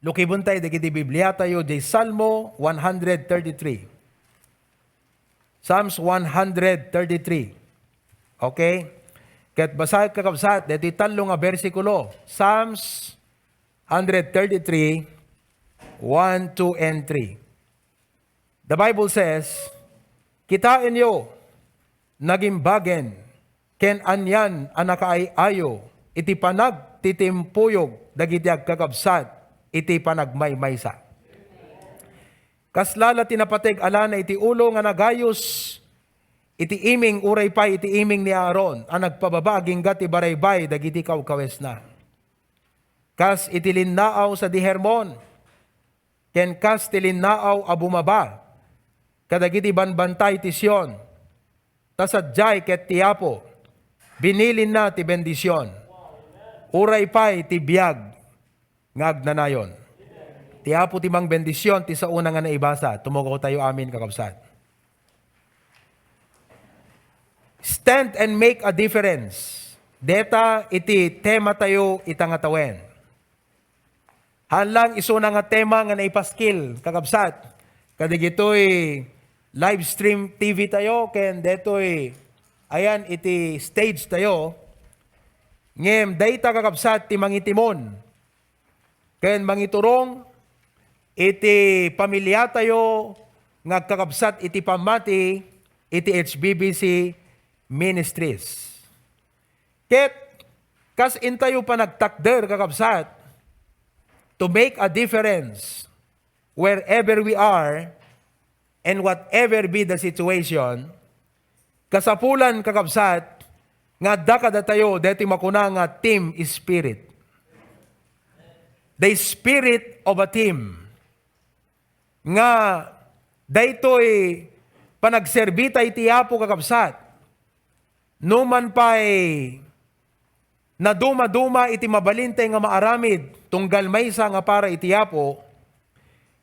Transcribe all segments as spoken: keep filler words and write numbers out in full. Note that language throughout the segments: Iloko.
Lukibentayo dagiti Bibliatayo, diay Salmo one hundred thirty-three. Psalms one hundred thirty-three. Okay? Ket basaek, kakabsat, daytoy tallo nga bersikulo. Psalms one hundred thirty-three, one, two, and three. The Bible says, "Kitaenyo, nagimbagen ken anian a nakaay-ayo iti panagtitimpuyog dagiti agkakabsat iti panagmaymaysa." Kasla la ti napateg a lana iti ulo nga nagayus iti iming, uray pay iti iming ni Aaron a nagpababa agingga ti baraybay dagiti kawkawesna. Kas iti linnaaw sadi Hermon, ken kas ti linnaaw a bumaba kadagiti banbantay ti Sion, ta sadiay ket ti Apo, binilinna ti bendision, uray pay ti biag nga agnanayon. Ti Apo ti mangbendision ti saona nga naibasa. Tumukawtayo amin, kakabsat. Stand and make a difference. Deta iti tema tayo ita nga tawen. Haan lang isuna nga tema nga naipaskil, kakabsat, kadagitoy live stream T V tayo, ken detoy, ayan, iti stage tayo. Ngem dayta, kakabsat, ti mangitimon ken mangiturong iti pamiliatayo nga agkakabsat iti pammati iti H B B C Ministries. Ket kas intayo panagtakder, kakabsat, to make a difference wherever we are and whatever be the situation, kasapulan, kakabsat, nga adda kadatayo daytoy makuna nga team spirit. The spirit of a team. Nga daytoy panagserbita iti Apo, kakabsat. Numan pay nadumaduma iti mabalintay nga maaramid tunggal maysa nga para iti Apo,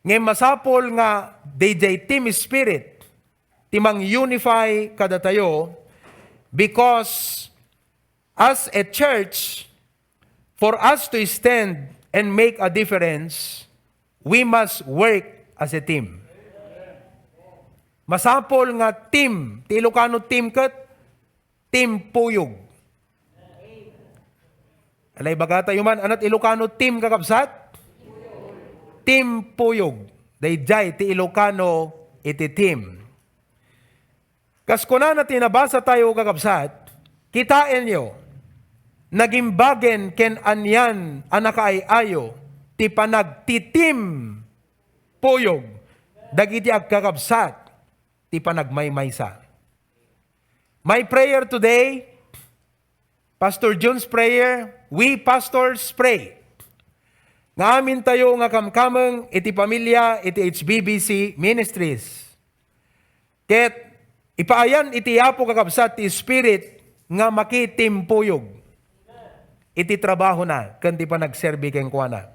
ngem masapul nga daydiay team spirit ti mang-unify kadatayo, because as a church, for us to stand and make a difference, we must work as a team. Masapul nga team, ti Ilocano team ket timpuyog. Ala, ibagatayo man, ania ti Ilocano team, kakabsat? Timpuyog. Daydiay ti Ilocano iti team. Kas kunana ti nabasatayo, kakabsat, kitaenyo, nagimbagen ken anian a nakaay-ayo ti panagtitimpuyog dagiti agkakabsat ti panagmaymaysa. My prayer today, Pastor Jun's prayer, we pastors pray nga amintayo nga kamkameng iti pamilya iti H B B C Ministries. Ket ipaayan iti Apo, kakabsat, ti Spirit nga makitimpuyog iti trabahona ken ti panagserbi kenkuana.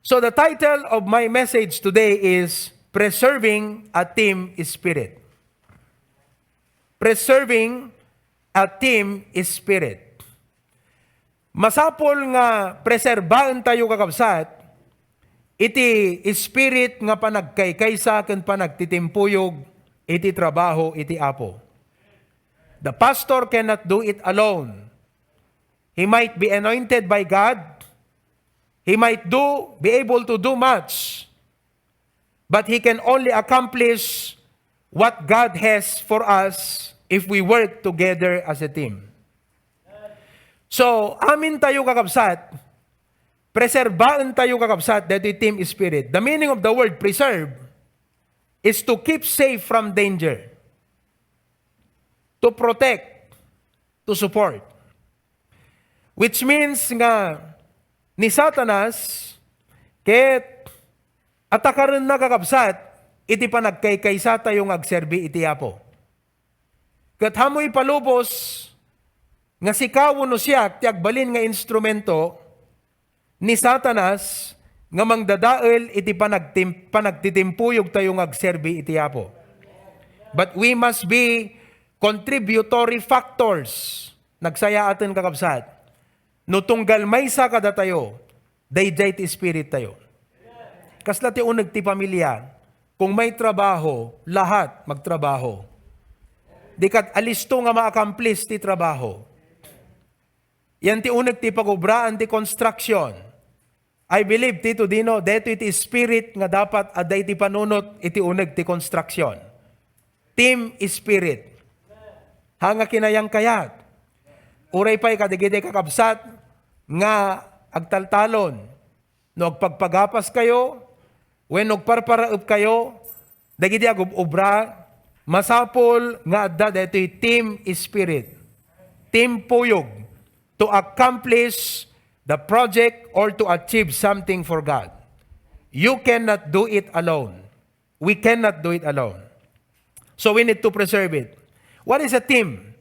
So the title of my message today is Preserving a Team Spirit. Preserving a Team Spirit. Masapul nga preserbaentayo, kakabsat, iti spirit nga panagkaykaysa ken panagtitimpuyog iti trabaho iti Apo. The pastor cannot do it alone. He might be anointed by God. He might do, be able to do much. But he can only accomplish what God has for us if we work together as a team. So, amintayo, kakabsat, preserbaentayo, kakabsat, daytoy team spirit. The meaning of the word preserve is to keep safe from danger, to protect, to support. Which means nga ni Satanas ket atakarenna, kakabsat, iti panagkaykaysa tayo nga agserbi iti Apo. Ket ammo ipalubos nga sika wenno siak ti agbalin nga instrumento ni Satanas nga mangdadael iti panagtim-, panagtitimpuyog tayo nga agserbi iti Apo. But we must be contributory factors. Nagsayaaten, kakabsat. No tunggal maysa kadatayo, Daydiay ti spirit tayo. Kasla ti uneg ti pamilya, kung may trabaho, lahat magtrabaho. Di kat alisto nga ma-accomplish ti trabaho. Yan ti uneg ti pagubraan ti construction. I believe, Tito Dino, daytoy ti spirit nga dapat adda iti panunot iti uneg ti construction. Team spirit. Ha nga kinayang kayat. Uray pay kadagiti kakabsat nga agtaltalon. No agpagpagapas kayo, wenno agparparaep kayo, dagiti agub-obra, masapul nga adda daytoy team spirit, team puyog to accomplish the project or to achieve something for God. You cannot do it alone. We cannot do it alone. So we need to preserve it. What is a team?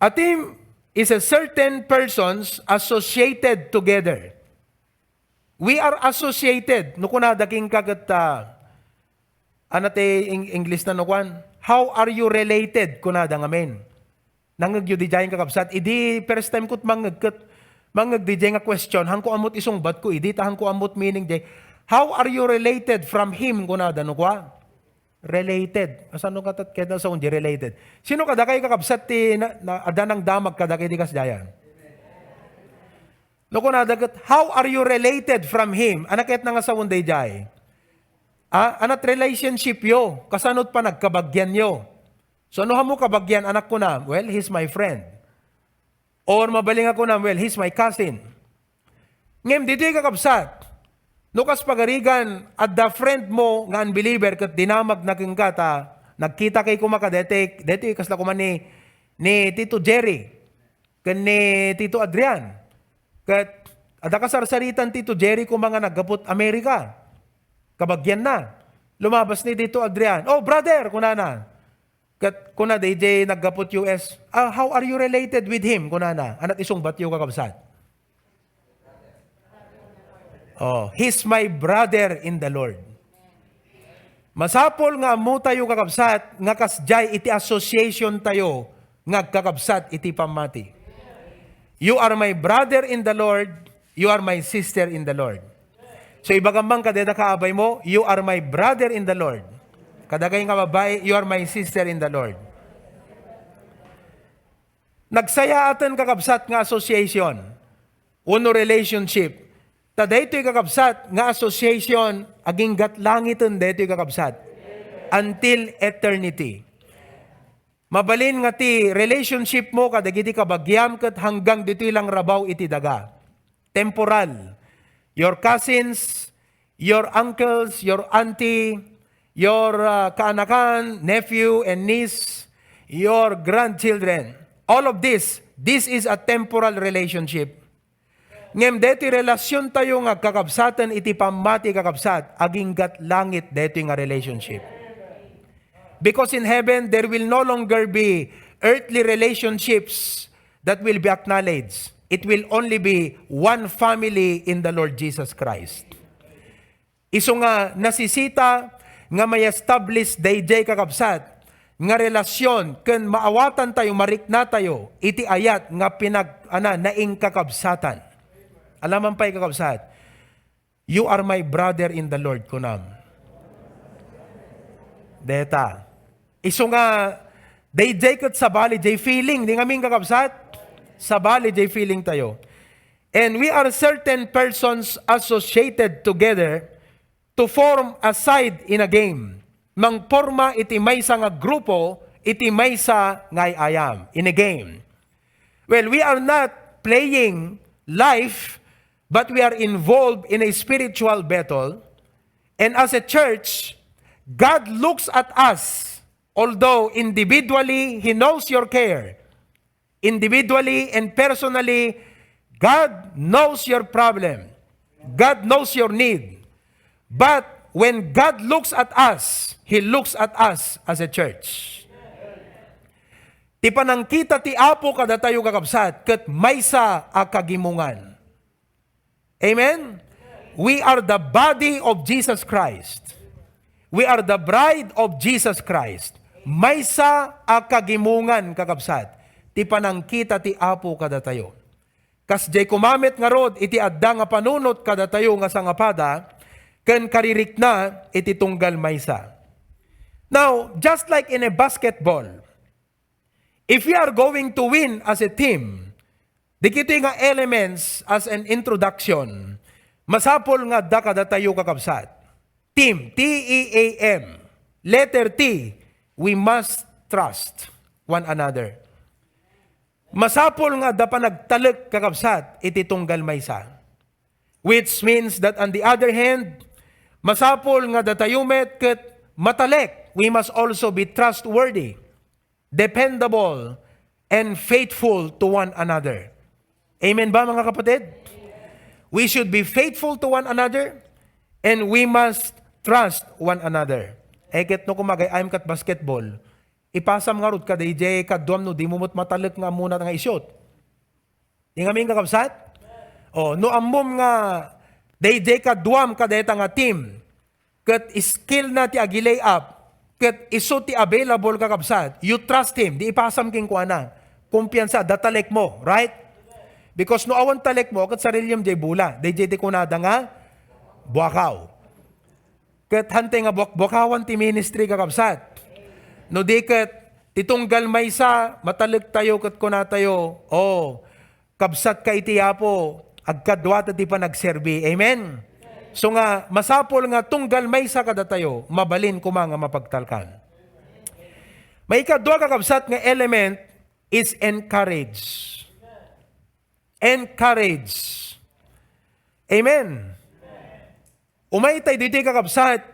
A team is a certain persons associated together. We are associated. No kunada kenka ket, ah, ano ti Eng-, English na no kuan? "How are you related?" kunada ngamin. Nangngegyo diay kakabsat. Idi first time ko mangngeg ket, mangngeg diay nga question, hanko ammot isungbat ko idi, ta hanko ammot meaning diay. "How are you related from him?" kunada no kua. Related. Asano katat keda sa unji related? Sino kadakay kakabsat ti na, na, adda nangdamag kadakay di kasdiayan? No kunada ket, "How are you related from him?" Ano ket nga sawen daydiay? Ah, anat relationship yo? Kasano panagkabagian yo? So, no ammo kabagian, anak ko na, "Well, he's my friend." Or mabalin nga kunam, "Well, he's my cousin." Ngem ditoy kakabsat, no kas pagarigan, adda friend mo nga unbeliever ket dinamag na kenka ta nagkita kay kuma ka deti, deti kasla kuma ni, ni Tito Jerry ken ni Tito Adrian. Ket adda kasarsaritan Tito Jerry kuma nga naggaput Amerika. Kabagian na. Lumabas ni Tito Adrian, "Oh, brother," kunana. Ket kuna daydiay naggaput U S, "Ah, how are you related with him?" kunana. Anat isungbat yo, kakabsat? "Oh, he's my brother in the Lord." Masapul nga ammo tayo, kakabsat, nga kasdiay iti association tayo nga agkakabsat iti pammati. "You are my brother in the Lord, you are my sister in the Lord." So, ibagam man kadayta kaabay mo, "You are my brother in the Lord." Kadagay nga babai, "You are my sister in the Lord." Nagsayaaten, kakabsat, nga association wenno relationship. Ta daytoy, kakabsat, nga association, aginggat langiten daytoy, kakabsat, until eternity. Mabalin nga ti relationship mo kadagiti kabagiam ket hanggang ditoy lang rabaw iti daga. Temporal. Your cousins, your uncles, your auntie, your, uh, kaanakan, nephew and niece, your grandchildren. All of this, this is a temporal relationship. Ngem deti relasion tayo nga agkakabsaten iti pammati, kakabsat, aginggat langit deti nga relationship. Because in heaven, there will no longer be earthly relationships that will be acknowledged. It will only be one family in the Lord Jesus Christ. Isu nga nasisita nga ma-establish daydiay, kakabsat, nga relasion ken maawatan tayo, marikna tayo iti ayat nga pinag-, ana, nainkakabsatan. Alaman pay, kakabsat, "You are my brother in the Lord," kunam. Deta. Isu nga, daydiay ket sabali jay feeling, di ngamin, kakabsat? Sabali jay feeling tayo. And we are certain persons associated together to form a side in a game. Mangporma iti maysa nga grupo, iti maysa nga ay-ayam, in a game. Well, we are not playing life, but we are involved in a spiritual battle. And as a church, God looks at us, although individually, He knows your care. Individually and personally, God knows your problem. God knows your need. But when God looks at us, He looks at us as a church. Ti panangkita ti Apo kadatayo, kakabsat, ket maysa a kagimongan. Amen? We are the body of Jesus Christ. We are the bride of Jesus Christ. Maysa a kagimongan, kakabsat, ti panangkita ti Apo kadatayo. Kasdiay koma met ngarud iti adda nga panunot kadatayo nga sangapada ken karirikna iti tunggal maysa. Now, just like in a basketball, if we are going to win as a team, dagitoy nga elements as an introduction, masapul nga adda kadatayo, kakabsat. Team, T E A M. Letter T, we must trust one another. Masapul nga adda panagtalek, kakabsat, iti tunggal maysa. Which means that on the other hand, masapul nga datayo met ket matalek. We must also be trustworthy, dependable, and faithful to one another. Amen ba, mga kapatid? We should be faithful to one another and we must trust one another. E ket no kumagay-ayam kat basketball, ipasam ngarud ka daydiay kaduam no dimo met matalek nga ammona nga i-shoot. Di ngamin, kakabsat? O, no ammom nga daydiay kaduam kadayta nga team, ket skill na ti agi-layup, ket isu ti available, kakabsat, you trust him, di ipasam kenkuana. Kumpiyansa, adda talek mo, right? Because no awan talek mo, ket sarilem jay bola. Daydiay ti kunada nga buakaw. Ket hantay nga buakbuakawan ti ministry, kakabsat. No di ket, ti tunggal maysa, matalektayo ket kunatayo, "O, kabsatka iti Apo, agkaduata ti panagserbi." Amen? So nga, masapul nga tunggal maysa kadatayo, mabalin koma nga mapagtalkan. Maikadua, kakabsat, nga element is encourage. Encourage. Amen. Umay tayo ditoy, kakabsat,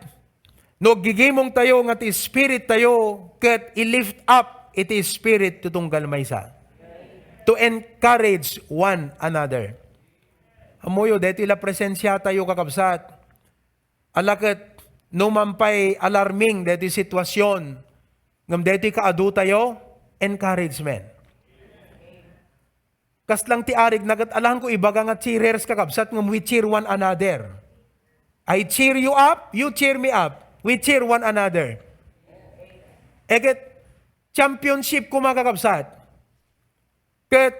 no aggigimong tayo nga ti spirit tayo ket i-lift up iti spirit ti tunggal maysa to encourage one another. Ammoyo, daytoy la presensia tayo, kakabsat. Ala ket no man pay alarming daytoy sitwasyon, ngem daytoy kaadu tayo, encouragement. Kas lang ti arig na ket alahan ko ibaga nga cheerers, kakabsat, ngem we cheer one another. I cheer you up, you cheer me up. We cheer one another. E ket championship koma, kakabsat. Ket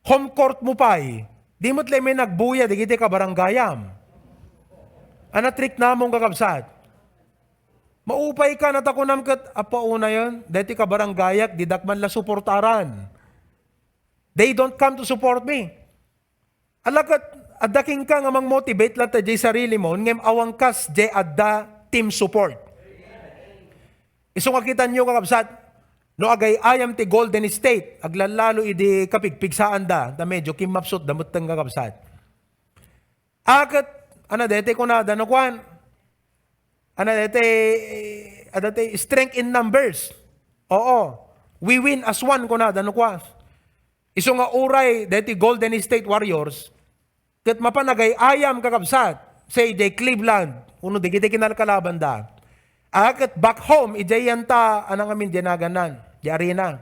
home court mo pay, di met laeng met nagbuya dagiti kabarangayam. Ania ti riknamom, kakabsat? Maupay ka, no ta kunam ket, "Apo, unayen, daytoy kabarangayak, didak man la suportaran. They don't come to support me." Ala ket, adda kenka nga mang-motivate latta diay sarili mo, ngem awan kas diay adda team support. Isu nga kitanyo, kakabsat, no agay-ayam ti Golden State, aglallalo idi kapigpigsaanda, ta medyo kimmapsutda metten, kakabsat. A ket, ania daytoy kunada no kuan? Ania daytoy, adda ti strength in numbers. Oo. We win as one kunada no kuan. Isu nga uray daytoy Golden State Warriors, ket mapan agay-ayam, kakabsat, say, diay Cleveland, wenno dagiti kinalkalabanda. A ket back home, idiay anta, ania ngamin diay naganna, diay arena.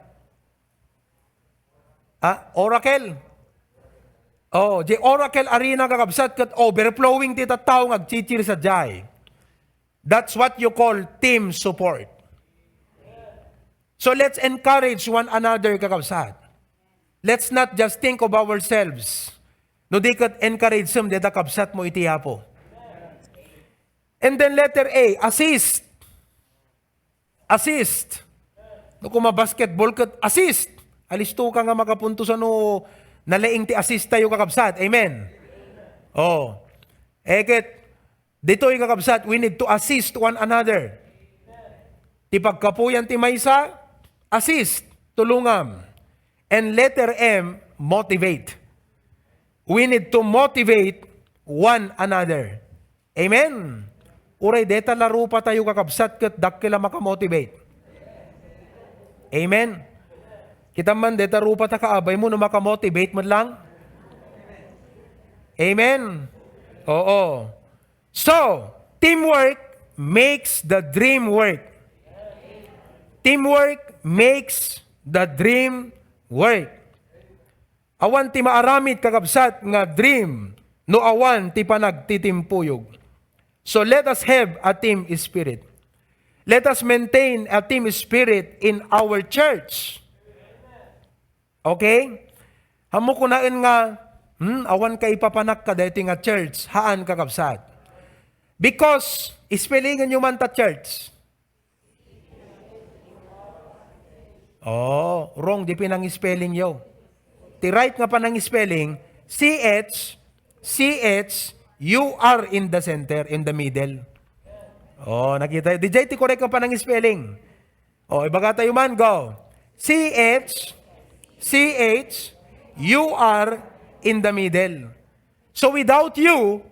Ah, Oracle. Oh, diay Oracle Arena, kakabsat, ket overflowing ti tattao nga agchi-cheer sadiay. That's what you call team support. So let's encourage one another, kakabsat. Let's not just think of ourselves. No di ket encourage-em dayta kabsatmo iti Apo. And then letter A, assist. Assist. No, koma basketball ket assist. Alisto ka nga makapunto sano nalaing ti assist tayo, kakabsat. Amen. Oh. E ket, ditoy, kakabsat, we need to assist one another. Ti pagkapuyan ti maysa, assist, tulongam. And letter M, motivate. We need to motivate one another. Amen? Uray deta la rupa tayo, kakabsat, ket dakkel a makamotivate. Amen? Kita man, deta rupa ta kaabaymo no makamotivate met lang. Amen? Oo. So, teamwork makes the dream work. Teamwork makes the dream work. Awan ti maaramid, kakabsat, nga dream no awan ti panagtitimpuyog. So let us have a team spirit. Let us maintain a team spirit in our church. Okay? Ammo kunaen nga Hmm, awan kaipapanak kadaytoy nga church. Haan, kakabsat. Because, spellingan nyo man ta church. Oh, wrong. Di pinang-spelling yo. Ti right nga panang-spelling, C H, C H, U R in the center, in the middle. Oh, nakita? Di jay ti correct nga panang-spelling. Oh, ibaga tayo man, go. C H, C H, U R in the middle. So without you,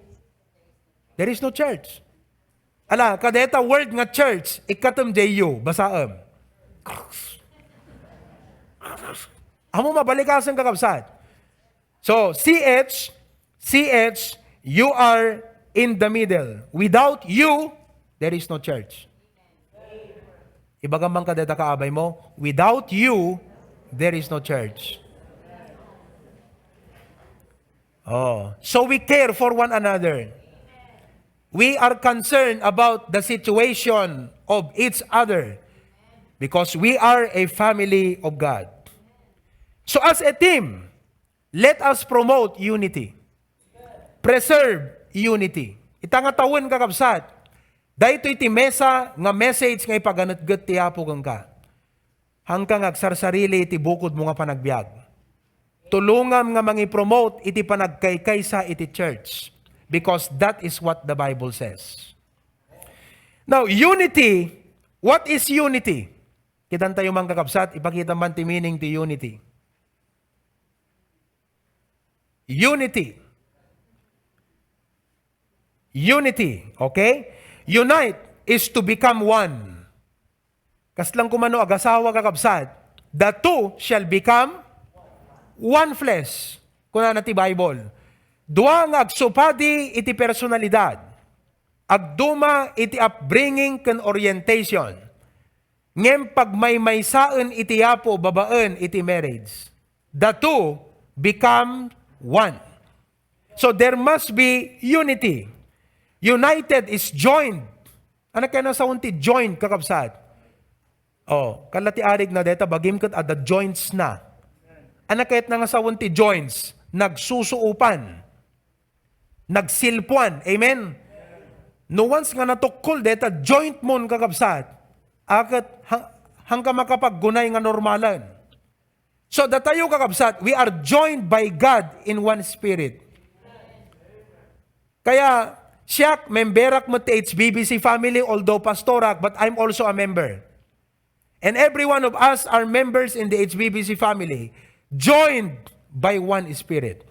there is no church. Ala, kadeta word nga church, ikkatem jay U, basaem. Amo mabalikasen, kakabsat. So, C H, C H, U R in the middle. Without you, there is no church. Ibaga man kadeta kaabay mo, without you, there is no church. Oh, so we care for one another. We are concerned about the situation of each other because we are a family of God. So as a team, let us promote unity. Preserve unity. Ita nga tawen, kakabsat, daytoy ti mesa nga message nga ipaganetget ti Apo kenka. Haanka nga agsarsarili iti bukodmo nga panagbiag. Tulongam nga mangipromote iti panagkaykaysa iti church, because that is what the Bible says. Now, unity, what is unity? Kitantayo man, kakabsat, ipakita man ti meaning ti unity. Unity. Unity, okay? Unite is to become one. Kasla koma no agasawa, kakabsat, the two shall become one flesh. Kunana ti Bible, dua nga agsupadi iti personalidad, agduma iti upbringing ken orientation, ngem pagmaymaysaen iti Apo babaen iti marriage. The two become one. So there must be unity. United is joined. Ano kaya nasaon ti joined, kakabsat? Oh, kala ti arig na deta, bagim ket adda joints na. Ano kayat na nga sawen ti joints? Nagsusuopan. Nagsilpuan. Amen? No once nga natukkol deta joint mon, kakabsat, aket ha-, haanka makapaggunay nga normalan. So, datayo, kakabsat, we are joined by God in one spirit. Kaya, siak, memberak met ti H B B C family, although pastorak, but I'm also a member. And every one of us are members in the H B B C family, joined by one spirit.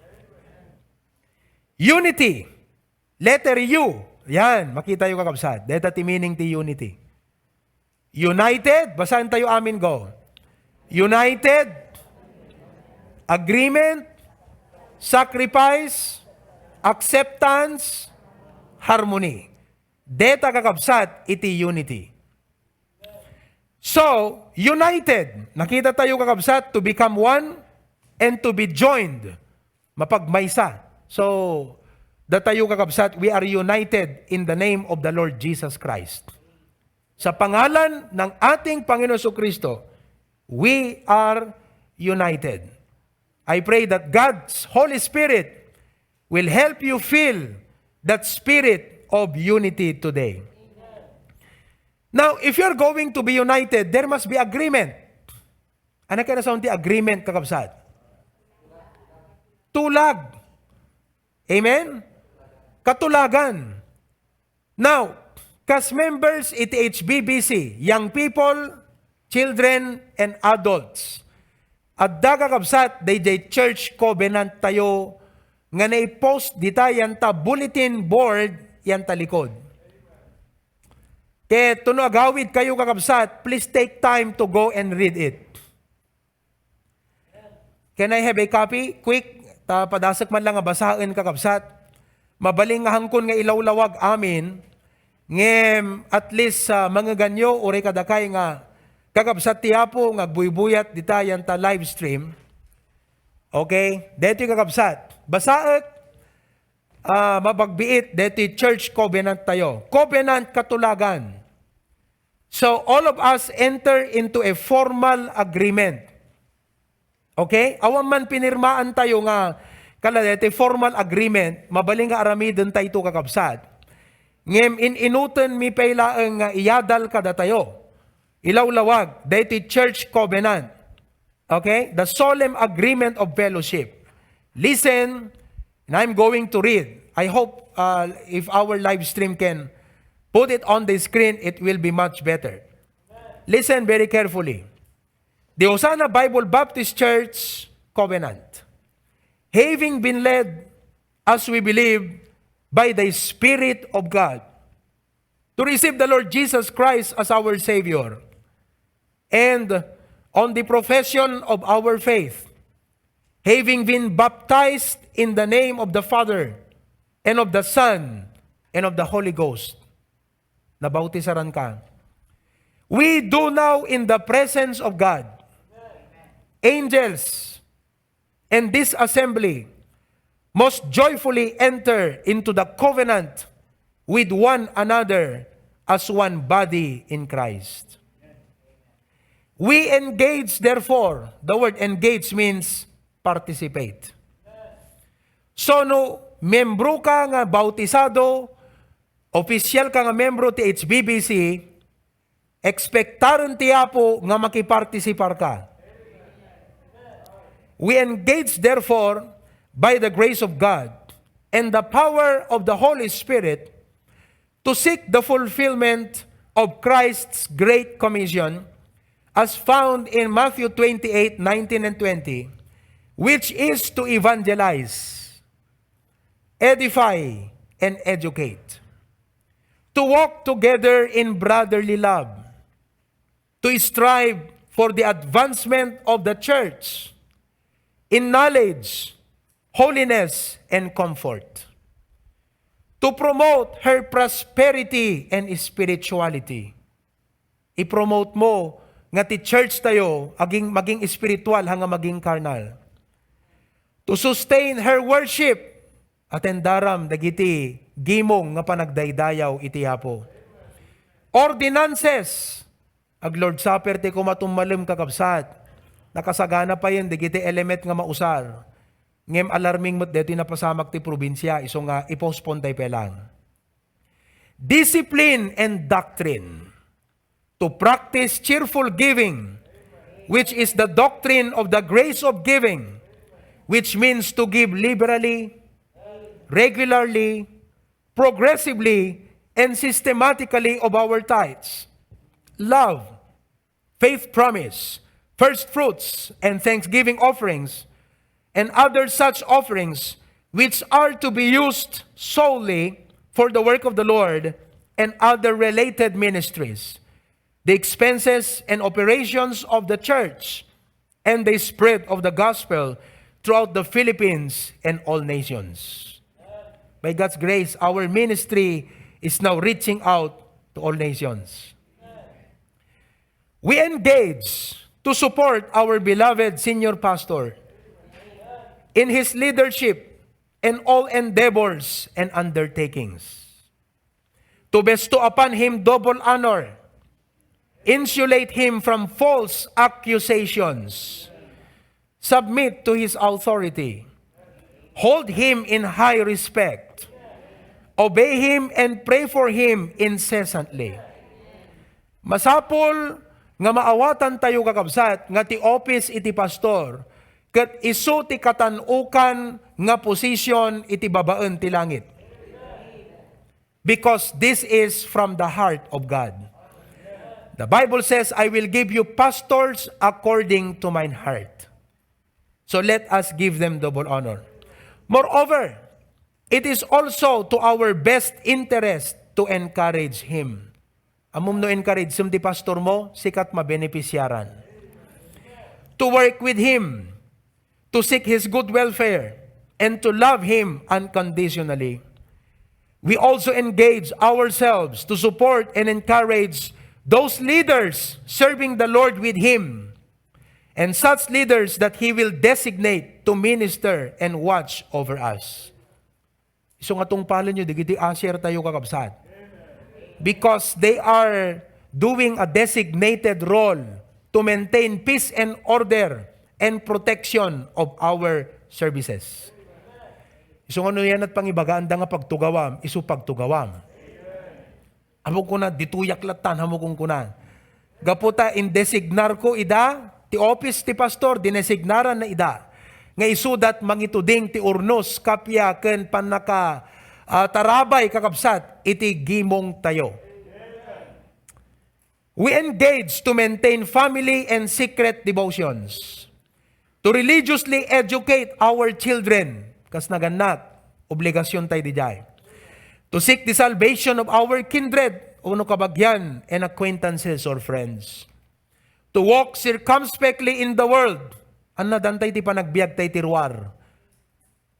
Unity. Letter U. Yan, makita yo, kakabsat. Deta ti meaning ti unity. United, basaen tayo amin, go. United, agreement, sacrifice, acceptance, harmony. Deta, kakabsat, iti unity. So, united, nakita tayo, kakabsat, to become one and to be joined. Mapagmaysa. So, datayo, kakabsat, we are united in the name of the Lord Jesus Christ. Sa pangalan ng ating Panginoon Kristo, we are united. I pray that God's Holy Spirit will help you feel that spirit of unity today. Now, if you're going to be united, there must be agreement. Ano kaya nasaon ti agreement, kakabsat? Tulag. Amen? Katulagan. Now, kas members iti H B B C, young people, children, and adults, adda, kakabsat, daydiay church covenant tayo nga naipost dita yanta bulletin board yanta likod. Ket no agawid kayo, kakabsat, please take time to go and read it. Can I have a copy? Quick, ta padasek man lang nga basaen, kakabsat. Mabalin nga hangkon nga ilawlawag amin, ngem at least, ah, mangeganyo, uray kadakay nga kakabsat ti Apo nga agbuybuyat dita yanta live stream. Okay? Detoy, kakabsat. Basaek, ah, mabagbiit deti church covenant tayo. Covenant katulagan. So, all of us enter into a formal agreement. Okay? Awan man pinirmaan tayo nga Kala daytoy formal agreement, mabalin nga aramiden tayo, kakabsat. Ngem in-inuten mi pay laeng nga iyadal kadatayo. Ilawlawag, daytoy church covenant. Okay? The solemn agreement of fellowship. Listen, and I'm going to read. I hope, uh, if our live stream can put it on the screen, it will be much better. Listen very carefully. The Hosanna Bible Baptist Church Covenant. Having been led, as we believe, by the Spirit of God, to receive the Lord Jesus Christ as our Savior, and on the profession of our faith, having been baptized in the name of the Father, and of the Son, and of the Holy Ghost. Nabautisaran ka. We do now in the presence of God, angels, and this assembly most joyfully enter into the covenant with one another as one body in Christ. We engage, therefore, the word engage means participate. So, no miyembro ka nga bautisado, opisyal ka nga miyembro ti H B B C, ekspektaren ti Apo nga makipartisipar ka. We engage, therefore, by the grace of God and the power of the Holy Spirit, to seek the fulfillment of Christ's Great Commission as found in Matthew twenty-eight nineteen and twenty, which is to evangelize, edify, and educate, to walk together in brotherly love, to strive for the advancement of the church in knowledge, holiness, and comfort, to promote her prosperity and spirituality. I-promote mo nga ti church tayo aging, maging espiritual, ha nga maging karnal. To sustain her worship, atendaram dagiti gimong nga panagdaydayaw iti Apo. Ordinances, ag-Lord Supper ti kumatummalem, kakabsat. Nakasagana payen dagiti element nga mausar. Ngem alarming met daytoy napasamak ti probinsia, isu nga i-postpone tayo pay lang. Discipline and doctrine. To practice cheerful giving, which is the doctrine of the grace of giving, which means to give liberally, regularly, progressively, and systematically of our tithes, love, faith promise, first fruits, and thanksgiving offerings, and other such offerings which are to be used solely for the work of the Lord and other related ministries, the expenses and operations of the church, and the spread of the gospel throughout the Philippines and all nations. By God's grace, our ministry is now reaching out to all nations. We engage to support our beloved senior pastor in his leadership and all endeavors and undertakings, to bestow upon him double honor, insulate him from false accusations, submit to his authority, hold him in high respect, obey him, and pray for him incessantly. Masapul nga maawatan tayo, kakabsat, nga ti office iti pastor ket isu ti katan-ukan nga position iti babaen ti langit. Because this is from the heart of God. The Bible says, "I will give you pastors according to mine heart." So let us give them double honor. Moreover, it is also to our best interest to encourage him. Ammom no encourage ti pastor mo, sika ti mabenepisiaran. To work with him, to seek his good welfare, and to love him unconditionally. We also engage ourselves to support and encourage those leaders serving the Lord with him, and such leaders that he will designate to minister and watch over us. Isu nga tungpalenyo dagiti usher tayo, kakabsat. Because they are doing a designated role to maintain peace and order and protection of our services. Isu nga no yan at pangibagaanda nga pagtugawam, isu pagtugawam. Amo kuna, dituyak latan, amo kung kuna. Gapu ta indesignarko ida, ti office ti pastor, dinesignaran na ida. Nga isudat mangituding ti urnos, kapia ken pannaka, ah, tarabay, kakabsat, iti gimong tayo. We engage to maintain family and secret devotions, to religiously educate our children, kas nagannak, obligasyon tayo didiay, to seek the salvation of our kindred, o no kabagian, and acquaintances or friends, to walk circumspectly in the world. Ania dayta ti panagbiag tayo ti ruar?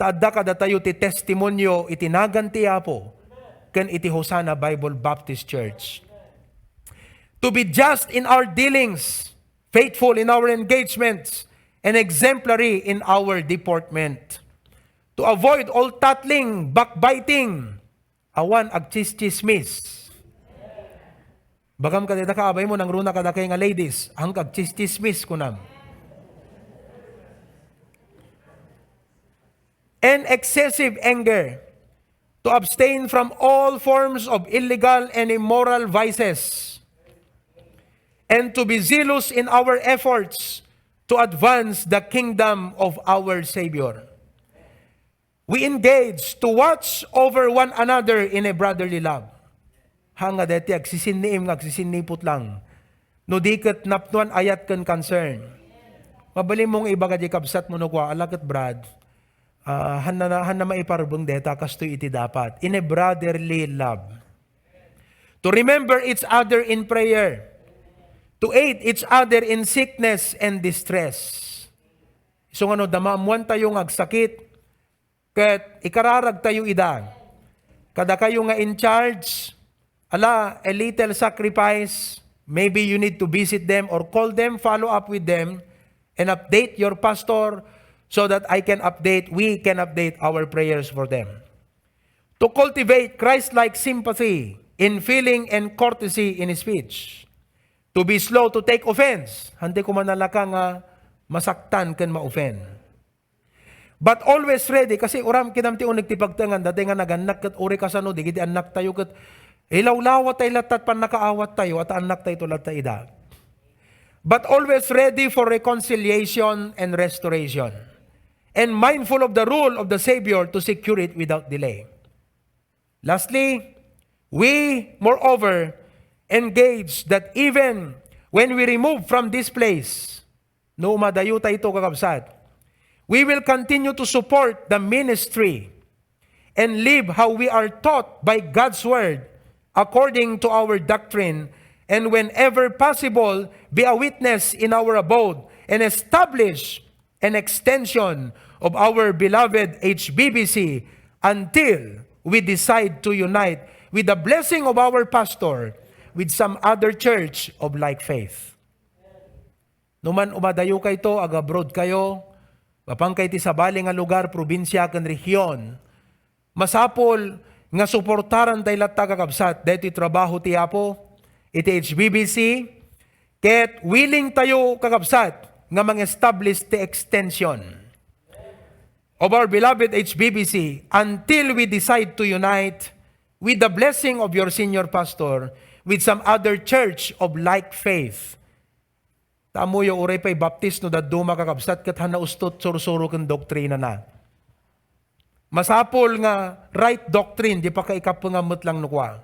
Ta adda kadatayo ti testimonio iti nagan ti Apo ken iti Hosanna Bible Baptist Church. To be just in our dealings, faithful in our engagements, and exemplary in our deportment. To avoid all tattling, backbiting, awan agchischismis. Bagam kadita, kaabay mo, nangruna kadakay nga ladies, ang agchischismis, kunam. And excessive anger, to abstain from all forms of illegal and immoral vices, and to be zealous in our efforts to advance the kingdom of our Savior. We engage to watch over one another in a brotherly love. Hanga deti agsisinniim nga agsisinniput lang. No di ket napnuan ayat ken concern. Mabalin mo nga ibaga di kabsat mo no kua, ala ket brad, ah, hanna, hanna maiparbeng deta, kastoy iti dapat. In a brotherly love. To remember each other in prayer. To aid each other in sickness and distress. Isu nga no, da maammuan tayo nga agsakit, ket ikararag tayo ida. Kadakayo nga in charge, ala, a little sacrifice, maybe you need to visit them or call them, follow up with them, and update your pastor so that I can update, we can update our prayers for them. To cultivate Christ-like sympathy in feeling and courtesy in speech. To be slow to take offense. Hante kumanalaka nga masaktan ken ma-offend. But always ready, kasi uram kinam ti uneg ti pagtengan, dati nga nagannak ket uri kasano, digiti annak tayo ket ilawlawa tayo latta, pannakaawat tayo, at annak tayo latta ida. But always ready for reconciliation and restoration, and mindful of the rule of the Savior to secure it without delay. Lastly, we, moreover, engage that even when we remove from this place, no, umadayo tayo ito, kakabsat, we will continue to support the ministry and live how we are taught by God's Word according to our doctrine, and whenever possible, be a witness in our abode and establish an extension of our beloved H B B C until we decide to unite with the blessing of our pastor with some other church of like faith. No man umadayo kayto, agabroad kayo, mapan kay ti sabali nga lugar, probinsia, ken rehiyon, masapul nga suportaran tayo latta, kakabsat, daytoy trabaho ti Apo iti H B B C, ket willing tayo, kakabsat, nga mang-establish ti extension of our beloved H B B C until we decide to unite with the blessing of your senior pastor with some other church of like faith. Ta ammoyo, uray pay Baptist no dadduma, kakabsat, ket han naustot sursuro ken doktrinana. Masapul nga right doctrine, di pakaikapengam met lang no kua.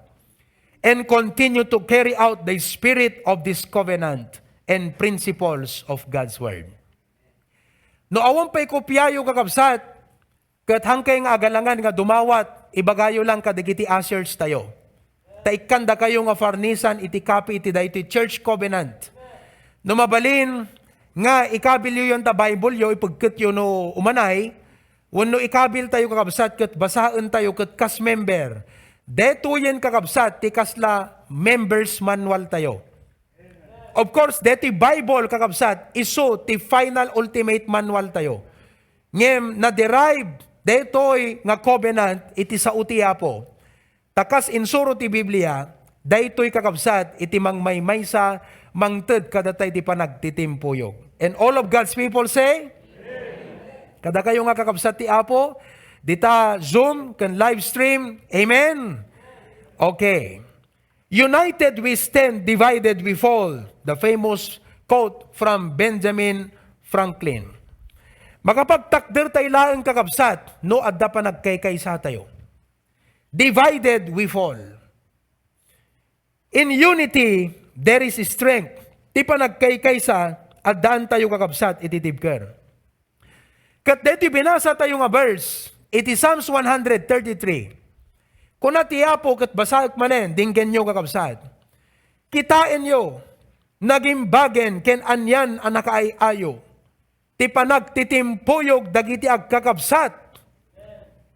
And continue to carry out the spirit of this covenant and principles of God's Word. No awan pay kopiayo, kakabsat, ket hankay nga agalangan nga dumawat, ibagayo lang kadagiti ushers tayo. Ta ikkan dakayo nga farnisan iti kapi iti daytoy church covenant. No mabalin nga ikabilyo yan ta Bible yo, ipegketyo no umanay, wenno ikabil tayo, kakabsat, ket basaen tayo ket kas member. Detoyen, kakabsat, ti kasla members manual tayo. Of course, deti Bible, kakabsat, isu ti final ultimate manual tayo. Ngem na-derive daytoy nga covenant iti sao ti Apo. Ta kas insuro ti Biblia, daytoy, kakabsat, iti mangmaymaysa, mangted kadata iti panagtitimpuyog. And all of God's people say, kadakayo nga kakabsat ti Apo, dita Zoom ken live stream. Amen? Okay. "United we stand, divided we fall." The famous quote from Benjamin Franklin. Makapagtakder tayo laeng, kakabsat, no adda panagkaykaysa tayo. Divided we fall. In unity, there is strength. Ti panagkaykaysa, addaan tayo, kakabsat, iti tibker. Ket daytoy binasa tayo nga verse, iti Psalms one hundred thirty-three. Kuna ti Apo, ket basaek manen, dinggenyo, kakabsat. Kitaenyo, nagimbagen ken anian a nakaay-ayo ti panagtitimpuyog dagiti agkakabsat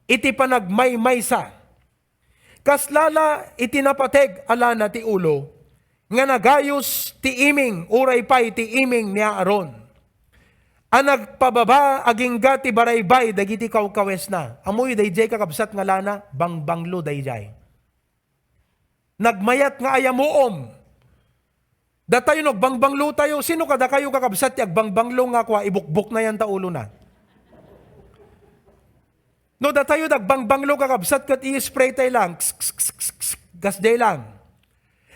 iti panagmaymaysa. Kasla la iti napateg a lana ti ulo, nga nagayos ti iming, uray pay ti iming ni Aaron, a nagpababa agingga ti baraybay dagiti kawkawesna. Ammoyo daydiay, kakabsat, nga lana, bangbanglo daydiay. Nagmayat nga ayamuom. Datayo, nagbangbanglo tayo. Sino kadakayo, kakabsat, ti agbangbanglo nga kua, ibukbok na yan ta ulo na? No datayo, nagbangbanglo, kakabsat, ket i-spray tayo lang. Ks, ks, ks, ks, ks, kasdiay lang.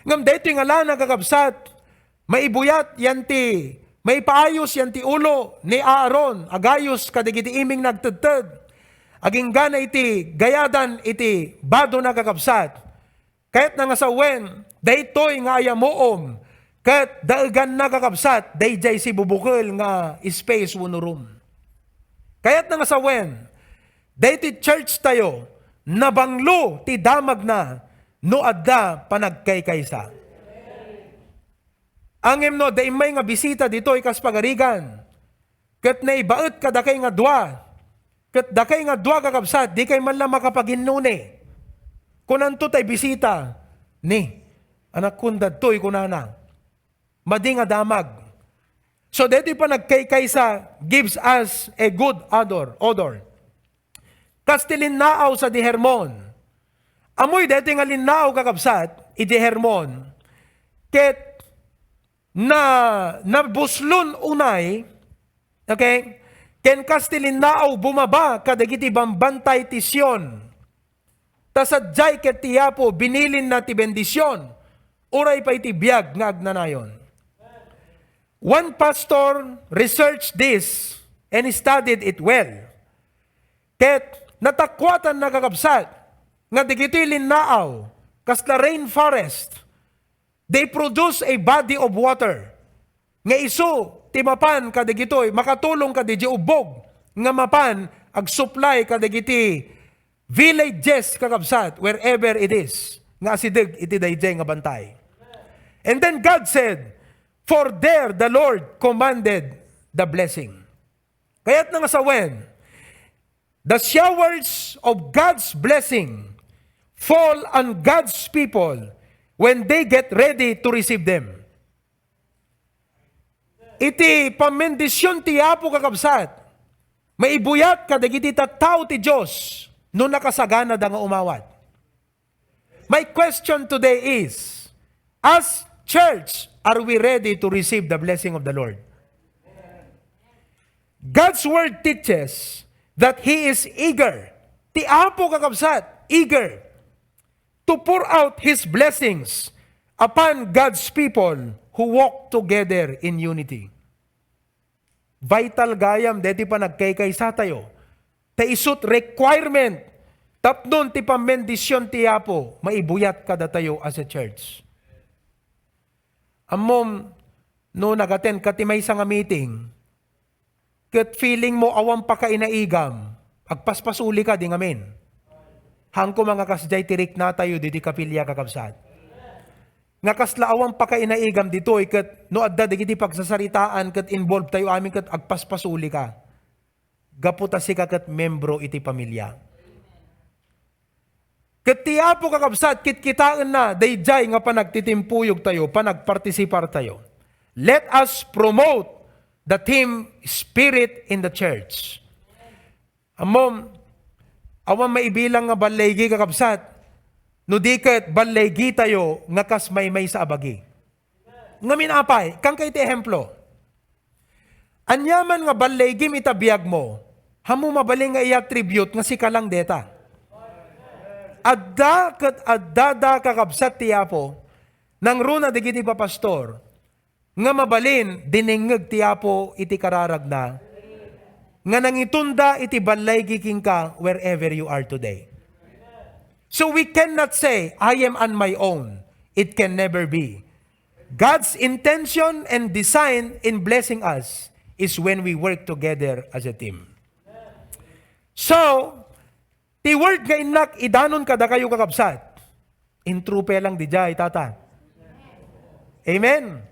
Ngem daytoy nga lana, kakabsat, maibuyat yan ti, maipaayos yan ti ulo ni Aaron, agayos kadagiti iming nagtedted. Aginggana iti gayadan iti badona, kakabsat. Kayatna nga sawen, daytoy nga ayamuom, ket daeganna, kakabsat, daydiay sibubukel nga space wenno room. Kayatna nga sawen, daytoy church tayo, nabanglo ti damagna no adda panagkaykaysa. Ngem no adda immay nga bisita ditoy kas pagarigan, ket naibaet kadakay nga dua, ket dakay nga dua, kakabsat, dikay man la makapaginnuni. Kunanto tay bisita, "Ni, anakkon dadtoy," kunana. Madi nga damag. So, daytoy panagkaykaysa gives us a good odor, odor. Kas ti linnaaw sadi Hermon. Ammoy daytoy nga linnaaw, kakabsat, idi Hermon, ket na, nabuslon unay, okay? Ken kas ti linnaaw bumaba kadagiti bambantay ti Sion. Ta sadiay ket ti Apo binilinna ti bendision, uray pay ti biag nga agnanayon. One pastor researched this and studied it well. Ket natakuatanna, kakabsat, nga dagitoy linnaaw, kasla rainforest, they produce a body of water nga isu ti mapan kadagitoy, makatulong kadagiti ubbog nga mapan agsupply kadagiti villages, kakabsat, wherever it is, nga asideg iti daydiay nga bantay. And then God said, "For there the Lord commanded the blessing." Kayatna nga sawen, the showers of God's blessing fall on God's people when they get ready to receive them. Iti pammendision ti Apo, kakabsat, maibuyat kadagiti tattao ti Dios no nakasaganada nga umawat. My question today is, as church, are we ready to receive the blessing of the Lord? God's word teaches that He is eager. Ti Apo, kakabsat, eager to pour out His blessings upon God's people who walk together in unity. Vital gayam daytoy panagkaykaysa tayo. Ta isut requirement tapno ti pammendision ti Apo maibuyat kadatayo as a church. Ammom, no nag-attend ka ti maysa nga meeting, ket feeling mo awan pakainaigam, agpaspasuli ka, di ngamin. Haan koma nga kasdiay ti riknatayo ditoy kapilya, kakabsat. Nga kasla awan pakainaigam ditoy, ket no adda dagiti pagsasaritaan ket involved tayo amin, ket agpaspasuli ka. Gapu ta sika ket membro iti pamilya. Ket ti Apo, kakabsat, kitkitaenna daydiay nga panagtitimpuyog tayo, panagpartisipar tayo. Let us promote the team spirit in the church. Ammom, awan maibilang nga balligi, kakabsat, no di ket balligi tayo nga kas maymaysa a bagi. Ngamin apay, kankay ti ehemplo. Aniaman nga balligim ita biagmo, Ammo mabalin nga i-attribute nga sika lang deta. Adda ket addada, kakabsat ti Apo, nangruna dagiti papastor, nga mabalin dinengngeg ti Apo iti kararagna, nga nangitunda iti balligi kenka wherever you are today. So we cannot say, "I am on my own." It can never be. God's intention and design in blessing us is when we work together as a team. So, ti word nga innak idanon kadakayo, kakabsat, intrupe lang didiay, tata. Amen?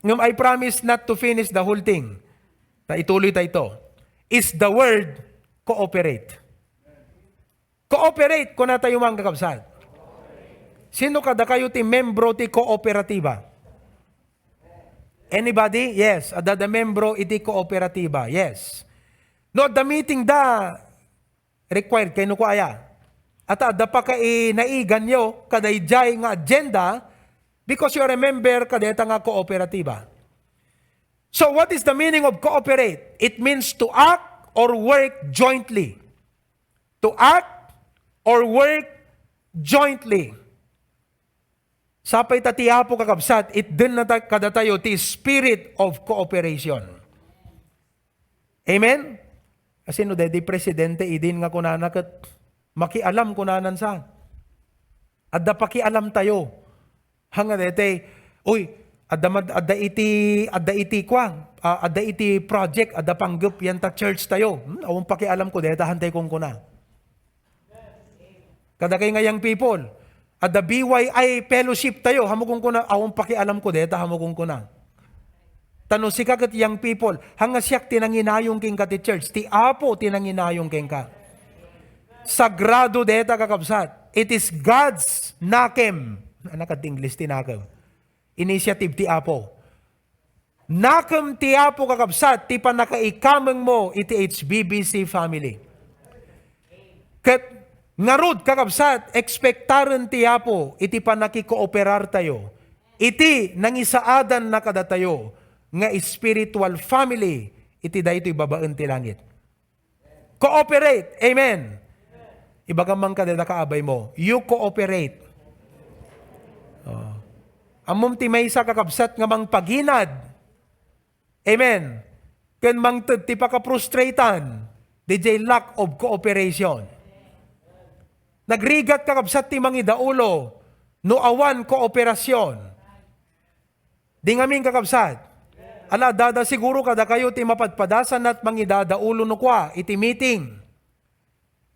Ngem I promise not to finish the whole thing. Ta ituloy ta ito. Is the word cooperate. Cooperate, kuna tayo, mga kakabsat. Sino kadakayo ti membro ti kooperatiba? Anybody? Yes. Adda da membro iti kooperatiba. Yes. No, adda meeting da, required kayo no kua aya. At adda pa kainaiganyo kadaydiay nga agenda because you are a member kadeta nga kooperatiba. So what is the meaning of cooperate? It means to act or work jointly. To act or work jointly. Sapay ta ti Apo, kakabsat, itden na ta-, kadatayo ti spirit of cooperation. Amen? Kasi no, daydi presidente idin nga kunana ket makialam kunanan sa. Adda pakialam tayo. Hanga daytay, uy, adda mad-, adda iti, adda iti kua, ah, adda iti project, adda panggep yan ta church tayo. Hmm, awan pakialam ko dayta, hantay kunkuna. Kadakay nga young people, adda B Y I fellowship tayo, hamu kunkuna, awan pakialam ko dayta, hamu kunkuna. Ta no sika ket young people, hanga siak ti nanginayong kenka ti church, ti Apo ti nanginayong kenka. Sagrado dayta, kakabsat. It is God's nakem. Anak ti English ti nakem. Initiative ti Apo. Nakem ti Apo, kakabsat, ti pannakaikamengmo iti H B B C family. Ket ngarud, kakabsat, ekspektaren ti Apo iti pannakikooperartayo iti nangisaadanna kadatayo nga spiritual family iti daytoy babaen ti langit. Cooperate. Amen. Ibagam man kadata, kaabay mo, you cooperate. Oh. Ammom ti maysa, kakabsat, nga mangpaginad. Amen. Ken mangted ti pakaprustretan, didiay lack of cooperation. Nagrigat, kakabsat, ti mangidaulo no awan kooperasyon. Di ngamin, kakabsat. Ala, adda siguro kadakayo ti mapadpadasan ket mangidadaulo no kua iti meeting.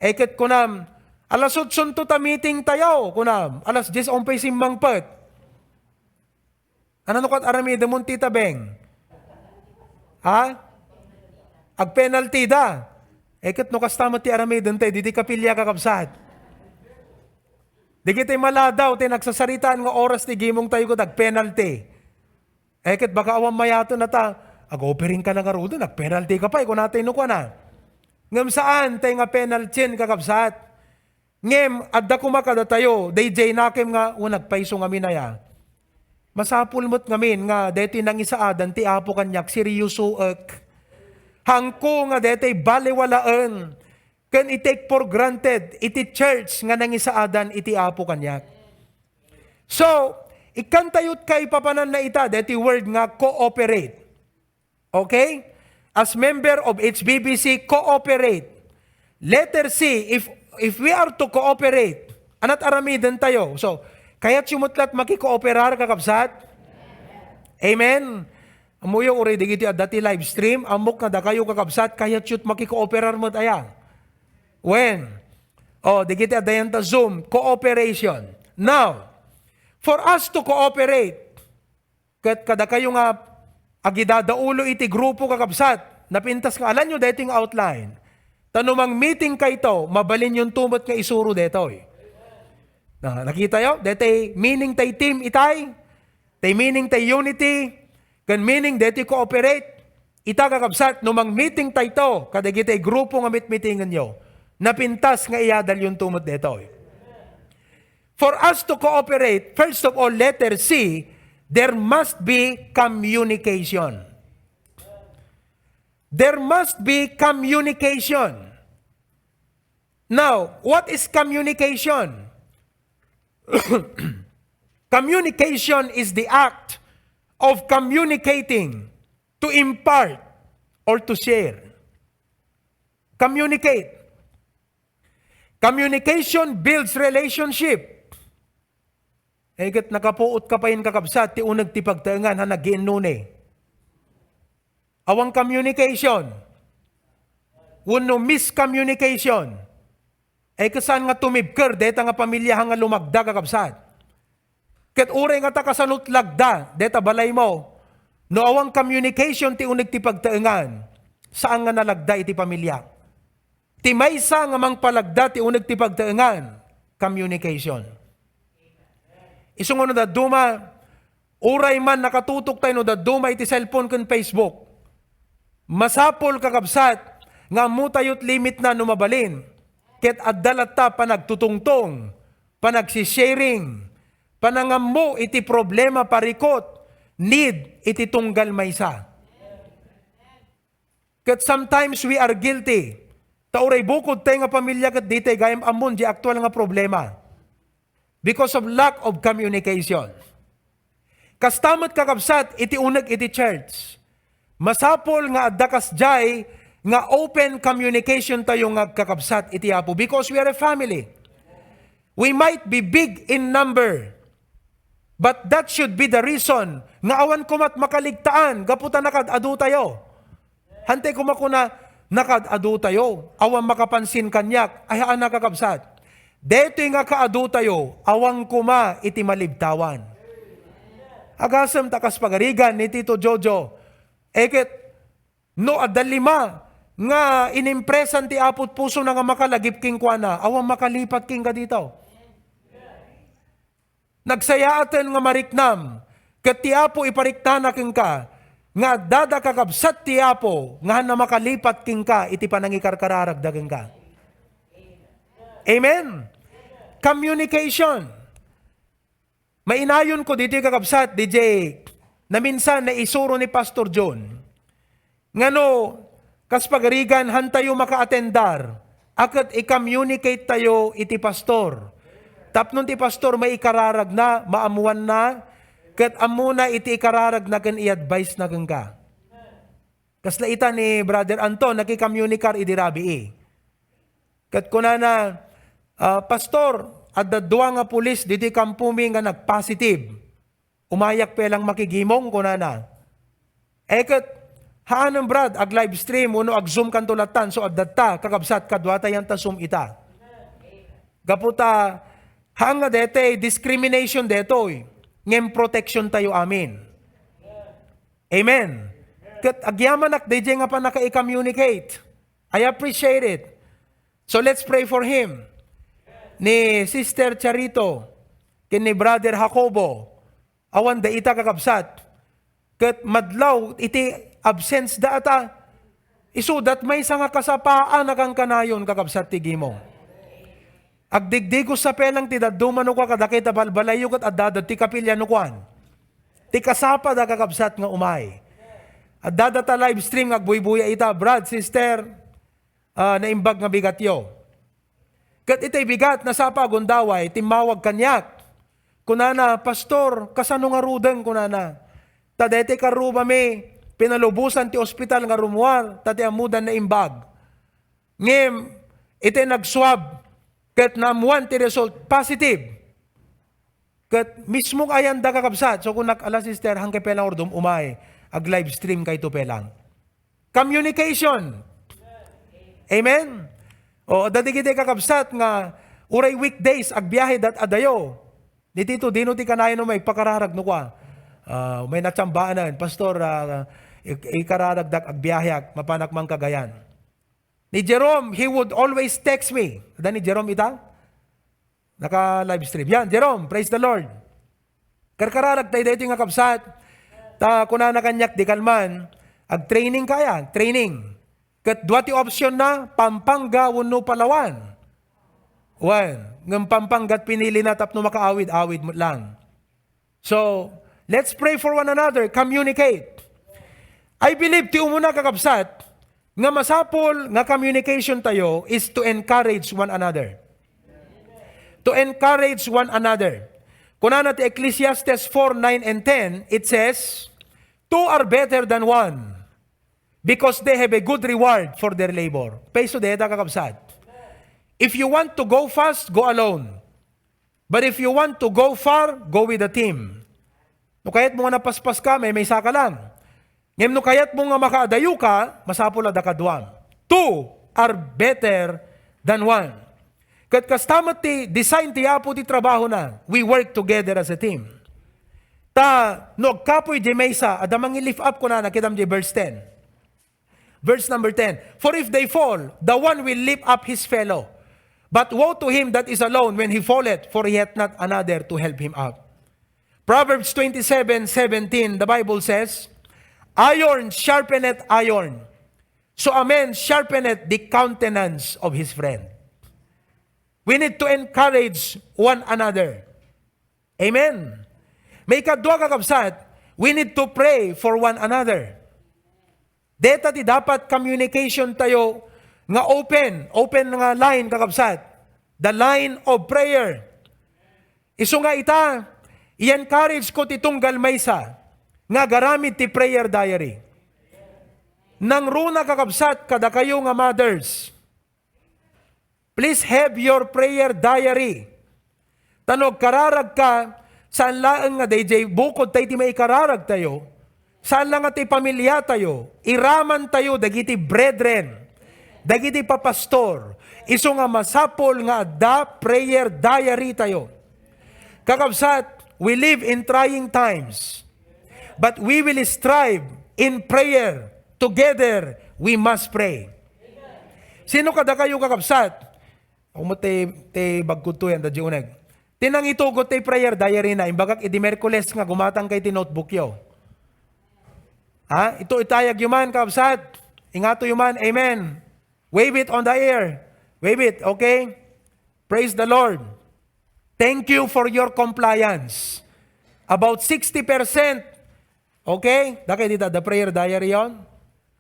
E ket kunam, "Alas otso ta meeting tayo," kunam. "Alas dies awan pay simmangpet." Ano no kat aramidem mo, Tita Beng? Ha? Agpenalty da. E ket no kasta met ti aramiden tayo, didi kapilya, kakabsat. Dagiti maladaw ti nagsasaritaan nga oras ti gimong tayo ket agpenalty. E ket baka awan mayaten a ta, "Ag-offering ka na ngaruden, agpenalty ka pay," kunatay no kuana. Ngem saan tay nga penaltyen, kakabsat. Ngem adda koma kadatayo, daydiay nakem nga, "O, nagpayso ngamin aya." Masapul met ngamin nga daytoy nangisaadan ti Apo kaniak, seryosoek. Haanko nga daytoy baliwalaen ken i-take for granted iti church nga nangisaadan iti Apo kaniak. So, ikkantayot kaipapananna ita, daytoy word nga cooperate. Okay? As member of H B B C, cooperate. Letter C, if, if we are to cooperate, anat aramiden tayo? So, kayatyo met la't makikooperar, kakabsat? Amen? Ammoyo, uray dagiti adda ti live stream, ammok nga dakayo, kakabsat, kayatyo't makikooperar met aya? When? Oh, dagiti adda yan ta Zoom, cooperation. Now, for us to cooperate, ket kadakayo nga agidadaulo iti grupo, kakabsat, napintas nga alanyo daytoy nga outline. Ta no mang-meeting kayto, mabalinyonto met nga isuro daytoy. Na, nakitayo? Daytoy meaning tay team itay. Tay meaning tay unity. Ken meaning daytoy cooperate. Ita, kakabsat, no mang-meeting tayto kadagiti grupo nga mitmitingenyo, napintas nga iyadalyonto met daytoy. For us to cooperate, first of all, letter C, there must be communication. There must be communication. Now, what is communication? Communication is the act of communicating, to impart, or to share. Communicate. Communication builds relationship. Eh, ket nakapuot ka pay, kakabsat, ti uneg ti pagtaengan, ha, nag-iinnuni. Awan communication. Wenno miscommunication. Eh, ket saan nga tumibker deta nga pamilya, ha, nga lumagda, kakabsat. Ket uray nga ta kasanot lagda deta balaymo, no awan communication ti uneg ti pagtaengan, saan nga nalagda iti pamilya. Ti maysa nga mangpalagda ti uneg ti pagtaengan, communication. Isu nga no dadduma, uray man nakatutok tayo no dadduma iti cellphone ken Facebook, masapul, kakabsat, nga ammo tayo ti limitna no mabalin. Ket adda latta panagtutungtong, panagsisharing, panangammo iti problema, parikut, need iti tunggal maysa. Ket sometimes we are guilty. Ta uray bukod tayo nga pamilya ket di tayo gayam ammon di aktual nga problema. Because of lack of communication. Kasta met, kakabsat, iti uneg iti church. Masapul nga adda kasdiay nga open communication tayo nga agkakabsat iti Apo because we are a family. We might be big in number, but that should be the reason nga awan komat makaligtaan gapu ta nakaad-adu tayo. Hantay koma kuna, "Nakaad-adu tayo, awan makapansin kaniak." Ay, haan, kakabsat. Daytoy nga kaadu tayo, awan koma iti malibtawan. Agasem ta kas pagarigan ni Tito Jojo, eh, ket no adda lima nga inimpresan ti Apo pusona nga makalagip kenkuana, awan makalipat kenka dita. Nagsayaaten nga mariknam, ket ti Apo ipariknana kenka, nga addada kakabsat ti Apo nga haan a makalipat kenka iti panangikarkararagda kenka. Amen? Communication. Mainayon ko ditoy, kakabsat, D J, naminsan naisuro ni Pastor John. Ngano, kas pagarigan, hantayo makaatendar, a ket i-communicate tayo iti pastor. Tapno ti pastor maikararagna, maammuanna, ket ammona iti ikararagna ken i-advise na kenka. Kasla ita ni Brother Anton, nakikamunikar idi rabii. Ket kunana, "Ah, Pastor, adda dua nga pulis ditoy kampomi nga nagpositive." Umayak pay lang makigimong, kunana. Eh, ket, haanen, Brad, ag-livestream wenno ag-Zoom kanto lattan, so addatta, kakabsat, kaduata yan ta Zoom ita. Gapu ta, haan nga daytoy, discrimination daytoy, ngem protection tayo amin. Amen. Ket agyamanak dayjay nga pannaka-communicate. I appreciate it. So let's pray for him. Ni Sister Charito, ken ni Brother Jacobo, awan da ita, kakabsat. Ket madlaw iti absence da ata. Isudat maysa nga kasapaan a kankanayon, kakabsat, ti gimong. Agdigdigos sa pelang ti dadduma no kua kadakita balbalayyo ket addada ti kapilya no kuan. Ti kasapa da, kakabsat, nga umay. Addada ta live stream nga agbuybuya ita, Brad, sister, ah, naimbag nga bigatyo. Ket itay bigat, nasapa a gundaway, timmawag kaniak. Kunana, "Pastor, kasano ngaruden?" kunana. "Ta daytoy karrubami, pinalubosan ti ospital nga rummuar, ta ti ammodan naimbag. Ngem, itay nag-swab, ket naammuan ti result, positive." Ket mismo nga ayan da, kakabsat. So, kunak, "Ala, sister, hangke pelang urdom umay, ag-live stream kayto pelang." Communication. Amen? O, adda dagiti kakabsat nga uray weekdays, agbiahe dat adayo. Ni Tito, dino ti kanayon no maipakararag no kua? Ah, may natsambaanan, "Pastor, ah, ik-, ikararagdak, agbiaheak, mapanak man Cagayan." Ni Jerome, he would always text me. Adda ni Jerome ita? Naka-live stream. Yan, Jerome, praise the Lord. Karkararag tayo daytoy nga kabsat. Ta kunana kaniak, "Dikal man, ag-training kaya, training." Ket dua ti option na, Pampanga wenno Palawan. Wen, ngem Pampanga ti pinili na tapno makaawid-awid met lang. So, let's pray for one another. Communicate. I believe ti umuna, kakabsat, nga masapul nga communication tayo is to encourage one another. To encourage one another. Kunana ti Ecclesiastes four nine and ten, it says, "Two are better than one, because they have a good reward for their labor." Paiso dayta, kakabsat. If you want to go fast, go alone. But if you want to go far, go with the team. No kayatmo nga napaspas ka, maymaysa ka lang. Ngem no kayatmo nga makaadayo ka, masapul a dakaduam. Two are better than one. Ket kasta met ti design ti Apo ti trabahona. We work together as a team. Ta no agkapoy diay maysa, adda mangi-lift up, kunana, kitam diay verse ten. Verse number ten, "For if they fall, the one will lift up his fellow. But woe to him that is alone when he falleth, for he hath not another to help him up." Proverbs twenty-seven seventeen, the Bible says, "Iron sharpeneth iron, so a man sharpeneth the countenance of his friend." We need to encourage one another. Amen. Maikadua, kakabsat, we need to pray for one another. Deta ti dapat communication tayo nga open, open nga line, kakabsat. The line of prayer. Isu nga ita, i-encourage ko ti tunggal maysa nga agaramid ti prayer diary. Nangruna, kakabsat, kadakayo nga mothers. Please have your prayer diary. Ta no agkararag ka, saan laeng nga daydiay bukod ta iti maikararag tayo, saan la nga ti pamilya tayo, iraman tayo dagiti brethren, dagiti papastor, isu nga masapul nga adda prayer diary tayo. Kakabsat, we live in trying times, but we will strive in prayer. Together, we must pray. Sino kadakayo, kakabsat? Ako met ti, ti bagko to yan, da uneg. Ti nangitugot ti prayer diary na, imbagak idi Miyerkules nga gumatang kay ti notebook yo. Ha? Ito itayag yo man, kakabsat. Ingato yo man. Amen. Wave it on the air. Wave it, okay? Praise the Lord. Thank you for your compliance. About sixty percent. Okay? Dakay dita, the prayer diary yon.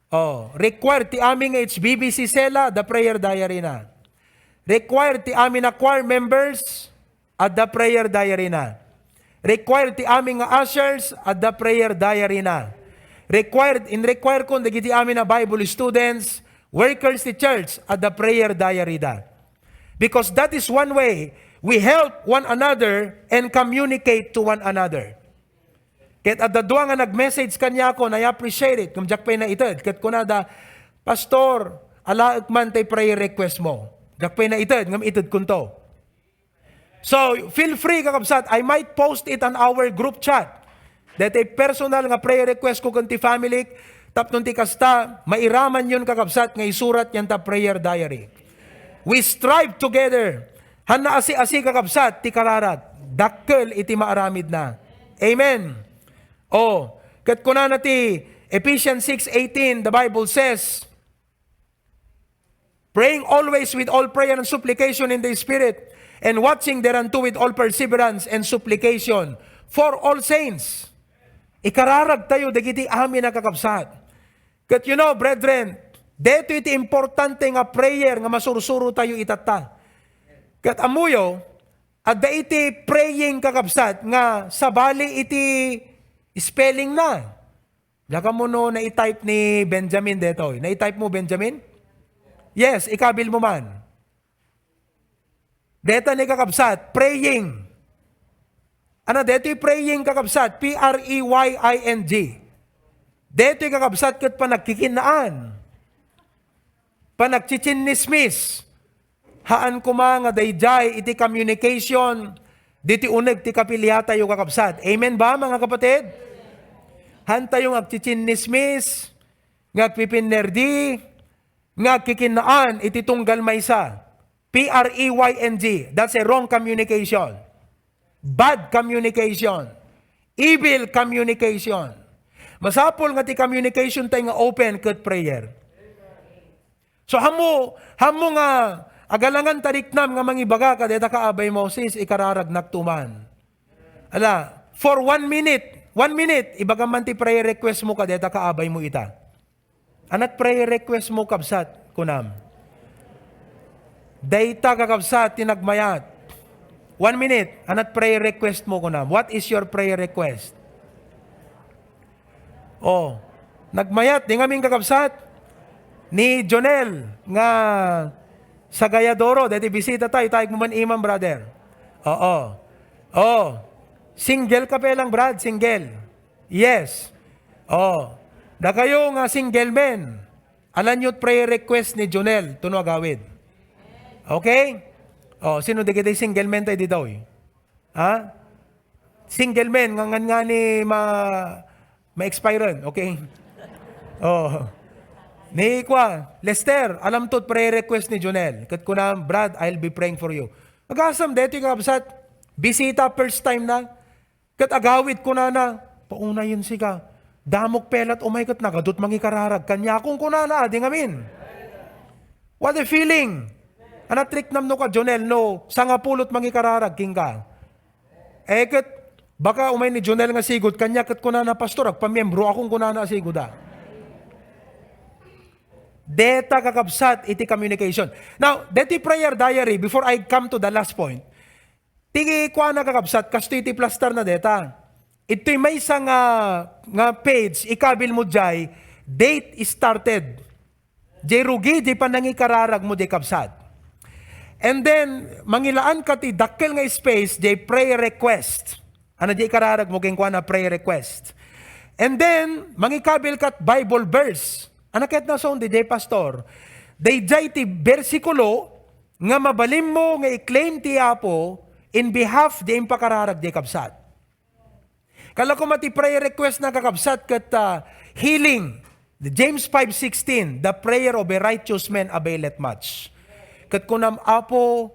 Oh, required ti amin nga H B B C Sela, the prayer diary na. Required ti amin a choir members, adda prayer diary na. Required ti amin nga ushers, adda prayer diary na. Required, in-require kon dagiti amin a Bible students, workers ti church, adda prayer diary da. Because that is one way we help one another and communicate to one another. Ket adda dua nga nag-message kaniakon, I appreciate it, ngem diak pay naited. Ket kunada, "Pastor, alaek man tay prayer request mo." Diak pay naited, ngem itedkonto. So, feel free, kakabsat. I might post it on our group chat. Daytoy personal nga prayer request ko ken ti family, tapno ti kasta, mairaman yon, kakabsat, nga isurat yan ta prayer diary. We strive together. Hanna asi-asi, kakabsat, ti kararag. Dakkel iti maaramidna. Amen. Oh, ket kunana ti Ephesians six eighteen, the Bible says, "Praying always with all prayer and supplication in the Spirit, and watching thereunto with all perseverance and supplication for all saints." Ikararag tayo dagiti amin a kakabsat. Ket you know, brethren, daytoy ti importante nga prayer nga masursuro tayo itatta. Ket ammoyo, adda iti praying, kakabsat, nga sabali iti spelling na. Diak ammo no nai-type ni Benjamin detoy. Nai-type mo, Benjamin? Yes, ikabil mo man. Deta ni, kakabsat, praying. Ana, detoy praying, kakabsat, P R E Y I N G. Detoy, kakabsat, ket panagkikinnaan. Panagtsitsinnismis. Haan koma nga daydiay iti communication, diti uneg ti kapiliatayo, kakabsat. Amen ba, mga kapatid? Haantayo nga agtsitsinnismis, nga agpipinnerdi, nga agkikinnaan iti tunggal maysa. P R E Y N G. That's a wrong communication. Bad communication. Evil communication. Masapul nga ti communication tayo nga open ket prayer. So, hammo, hammo nga agalangan ta riknam nga mangibaga kadeta kaabay mo, "Sis, ikararagnak tuman." Ala, for one minute, one minute, ibagam man ti prayer request mo kadeta kaabay mo ita. Anat prayer request mo, kabsat? Kunam. Dayta, kakabsat, ti nagmayat. One minute. Anat prayer request mo, kunam? What is your prayer request? Oh, nagmayat, di ngamin, kakabsat? Ni Jonel nga Sagayadoro, dati bisita tayo, tayo mo man iman, brother. Oo. Oh, single ka pa lang, Brad, single. Yes. Oh, dakayo nga single men. Alanyo prayer request ni Jonel, tuno agawid. Okay? Oh, sino di kita single men tayo di daw eh? Ha? Single men, nga, nga, nga ni ma, ma-expiren, okay? Oh. Ni kwa, Lester, alam to prayer request ni Jonel. Ket kuna, Brad, I'll be praying for you. Agasam, deti nga kabsat, bisita first time na. Ket agawid kunana, "Paunayen sika. Damok pelat umay ket nagadut mangikararag." Kaniakon kunana, adi ngamin. What a feeling! Anatriknam no ka, Jonel, no, sangapulot mangikararag, king ka. Eh, ket, baka umay ni Jonel nga sigud, kanya ket kunana, "Pastor, agpamiembro akong kunana a sigud, ah." Deta kakabsat iti communication. Now, deti prayer diary, before I come to the last point, ti kuana kakabsat, kastoy ti plastar na deta. Itoy maysa nga, nga page, ikabil mo jay, date started. Jay rugi, jay panangikararag mo, jay kabsat. And then, mangilaan ka ti dakkel nga space, jay prayer request. Ano jay ikararag mo, king kuana prayer request. And then, mangikabil kat Bible verse. Ano ket na sound, jay pastor? Dayjay ti bersikulo nga mabalinmo nga i-claim ti Apo in behalf di impakararag di kabsat. Kala ko mati prayer request na kakabsat ket, ah, healing. The James five sixteen, "The prayer of a righteous man availeth much." Ket kunam, "Apo,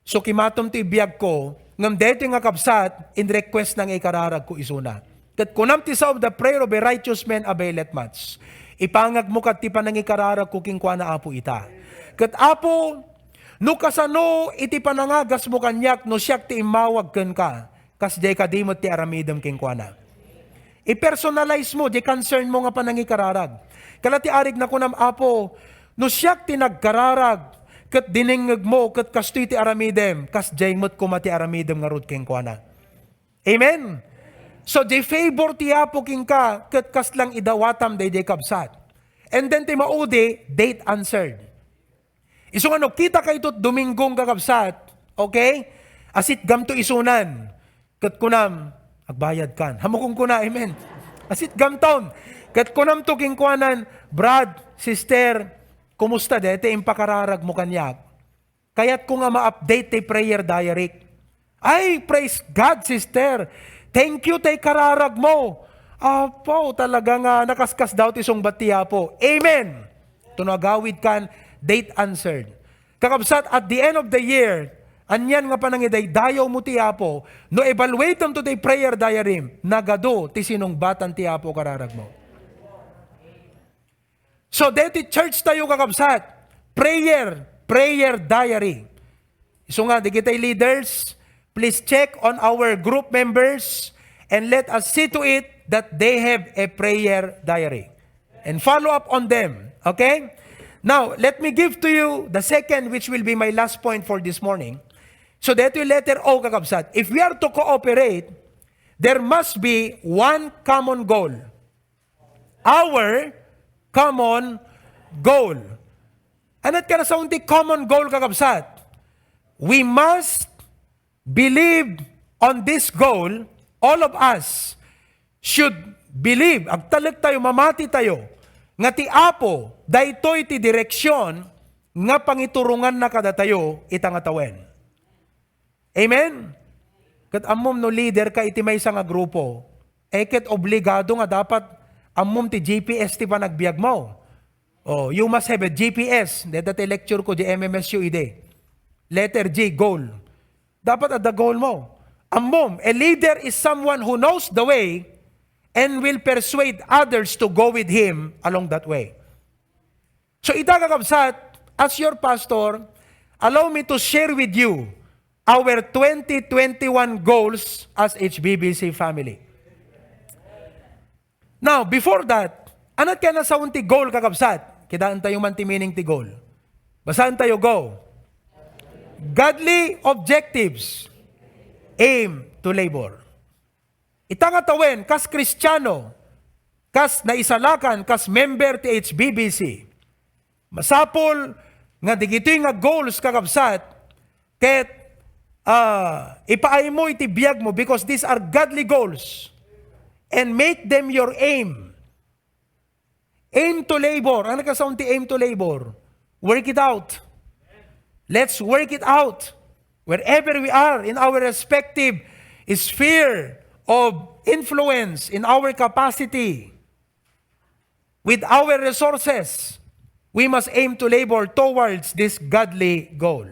sukimatom ti biag ko, ngem daytoy nga kabsat, in request na nga ikararag ko isuna." Ket kunam ti sao, "The prayer of a righteous man availeth much." Ipangag mo ket ti panangikararag ko king kuana, Apo, ita. Ket, Apo, no kasano iti panangagas mo kaniak no siak ti immawag kenka, kas jay kadi met ti aramidem kenkuana. I-personalize mo, jay concern mo nga panangikararag. Kala ti arig na kunam, Apo, no siak ti nagkararag, ket dinengngeg mo, ket kastoy ti aramidem, kas jay met koma ti aramidem ngarud kenkuana. Amen? So, jay favor ti Apo kenka, ket kaslang idawatam dayjay kabsat. And then ti maudi, date answered. Isu nga no, kita kayto Domingong kakabsat, okay? Asitgamto isunan. Ket kunam, agbayad kan. Hammok kunkuna, amen. Asitgamton. Ket kunamto kenkuanan, "Brad, sister, kumusta deti impakararag mo kaniak? Kayat ko nga ma-update ti prayer diary." Ay, praise God, sister. Thank you, tay kararag mo. Apo, talaga nga nakaskas daw ti sungbat ti Apo. Amen. Tuno agawid kan, date answered. Kakabsat, at the end of the year, anian nga panangidaydayaw mo ti Apo, no evaluate to ti prayer diary, nagadu ti sinungbatan ti Apo kararag mo. So, deti church tayo, kakabsat. Prayer, prayer diary. Isu nga, digitay leaders, please check on our group members and let us see to it that they have a prayer diary. And follow up on them. Okay? Now, let me give to you the second, which will be my last point for this morning. So, deti letter O, kakabsat. If we are to cooperate, there must be one common goal. Our common goal. Ano ti kanasaon ti common goal, kakabsat? We must believe on this goal. All of us should believe. Agtalek tayo, mamati tayo, nga ti Apo, daytoy ti direksyon nga pangituronganna kadatayo ita nga tawen. Amen? Ket ammom no leader ka iti maysa nga grupo, eh, ket obligado nga dapat ammom ti G P S ti panagbiagmo. Oh, you must have a G P S. Deta ti lecture ko di M M S U idi. Letter G, goal. Dapat adda goal mo. Ammom, a leader is someone who knows the way and will persuade others to go with him along that way. So ita, kakabsat, as your pastor, allow me to share with you our twenty twenty-one goals as H B B C family. Now, before that, Ano kaya nasaon ti goal, kakabsat? Kitaan tayo man ti meaning ti goal. Basaen tayo, go. Godly objectives aim to labor. Ita nga tawen, kas Kristiano, kas naisalakan, kas member ti H B B C, masapul nga digitoy nga goals, kakabsat, ket, ah, ipaaymo iti biagmo because these are godly goals and make them your aim. Aim to labor. Ano kasaon ti aim to labor? Work it out. Let's work it out. Wherever we are, in our respective sphere of influence, in our capacity, with our resources, we must aim to labor towards this godly goal.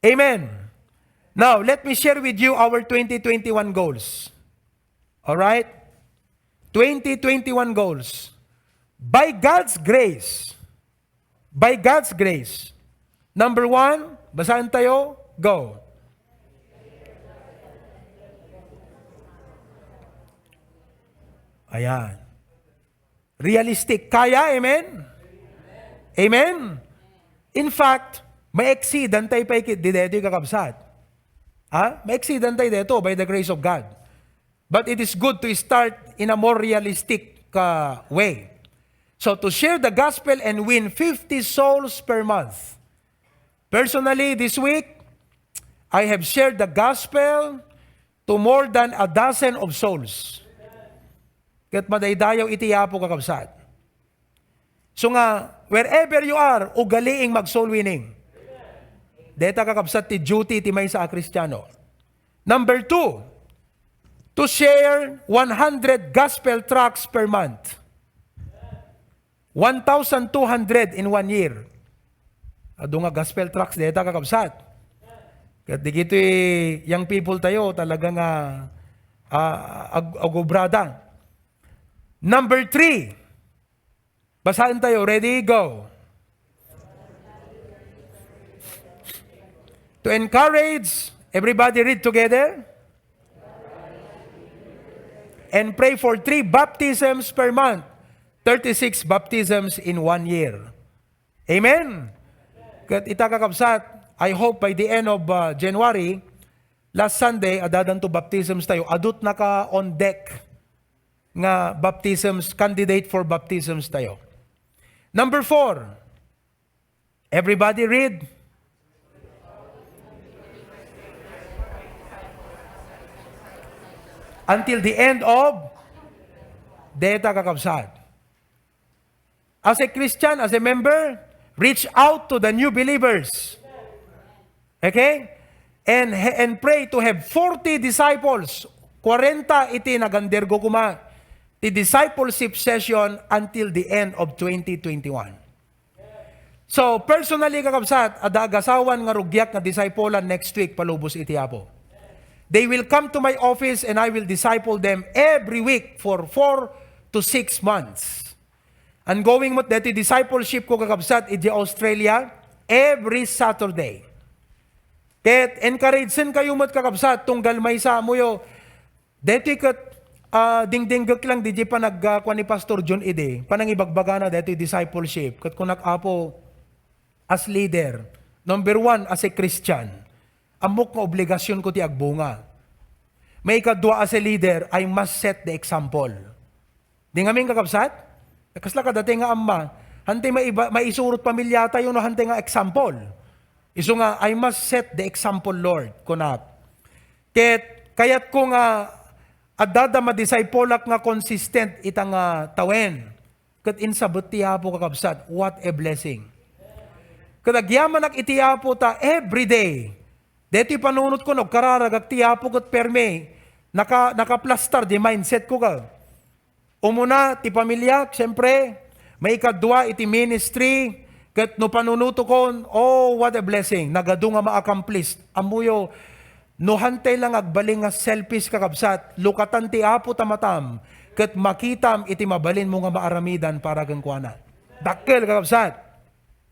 Amen. Now, let me share with you our twenty twenty-one goals. All right? twenty twenty-one goals. By God's grace, by God's grace, number one, basahin tayo, go. Ayan. Realistic. Kaya, amen? Amen? In fact, ma-exceedan tayo pa ikit di detoy, kakabsat. Ha? Ma-exceedan tayo deto by the grace of God. But it is good to start in a more realistic, uh, way. So, to share the gospel and win fifty souls per month. Personally, this week, I have shared the gospel to more than a dozen of souls. Ket madaydayaw iti Apo, kakabsat. So nga, wherever you are, ugaliing mag-soul winning. Deta, kakabsat, ti duty ti maysa a Kristiano. Number two, to share one hundred gospel tracts per month. One thousand two hundred in one year. Adu nga gospel tracts deta, kakabsat. Ket digitoy young people tayo, talaga nga, ah, ag-, agubrada. Number three, basahin tayo. Ready? Go. To encourage, everybody read together. And pray for three baptisms per month. Thirty-six baptisms in one year. Amen? Ket ita, kakabsat, I hope by the end of, uh, January, last Sunday, addadan to baptisms tayo. Adut naka on deck nga baptisms, candidate for baptisms tayo. Number four, everybody read. Until the end of, deta, kakabsat. As a Christian, as a member, reach out to the new believers. Okay? And, and pray to have forty disciples. Kwarenta iti nag-undergo koma ti discipleship session until the end of twenty twenty-one. So, personally, kakabsat, adda agasawan nga rugiak nga disciple-an next week palubos iti Apo. They will come to my office and I will disciple them every week for four to six months. Ongoing met deti discipleship ko, kakabsat, iti Australia every Saturday. Ket encourage-en kayo met, kakabsat, tunggal maysa a muyo. Deti ket, ah, dingdinggek lang diti panag-, ah, kuan ni Pastor John idi, panangibagbagana deti discipleship. Ket kunak, Apo, as leader, number one, as a Christian, ammok nga obligasyonko ti agbunga. Maikadua, as a leader, I must set the example. Di ngamin, kakabsat? Kasla kadati nga amma, hantay maiba-, maisurot pamilya tayo no hantay nga example. Isu nga, "I must set the example, Lord," kunak. Ket kayatko nga addada madisciple-ak nga consistent ita nga tawen. Ket insabet ti Apo, kakabsat. What a blessing. Ket agyamanak iti Apo ta every day. Detoy panunotko no agkararagak ti Apo ket permi naka-, nakaplastar di mindsetko ka. Umuna, ti pamiliak, siyempre, maikadua iti ministry, ket no panunotokon, oh, what a blessing. Nagadu nga ma-accomplish. Ammoyo, no hantay lang agbalin nga selfish, kakabsat, lukatan ti Apo ta matam, ket makitam iti mabalinmo nga maaramidan para kenkuana. Dakkel, kakabsat.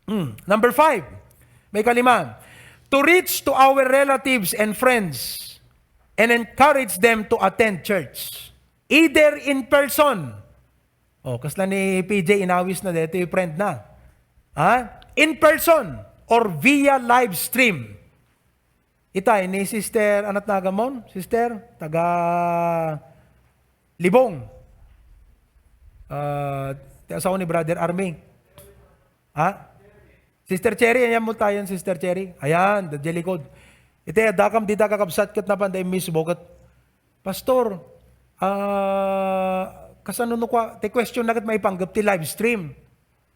Hmm. Number five, maikalima, to reach to our relatives and friends and encourage them to attend church, either in person Oh, kasla ni P J, inawis na dito yung friend na. Ha? In person or via live stream. Itay, ni Sister, anat na agamon? Sister, taga Libong. Ah, ti asawa ni Brother Army. Ha? Sister Cherry, ayan mo tayo, Sister Cherry. Ayan, da likod. Iti, dakam dita kakabsat ket napan da mismo ket, "Pastor, ah, kasano no kwa, ti question na ket maipanggep ti live stream."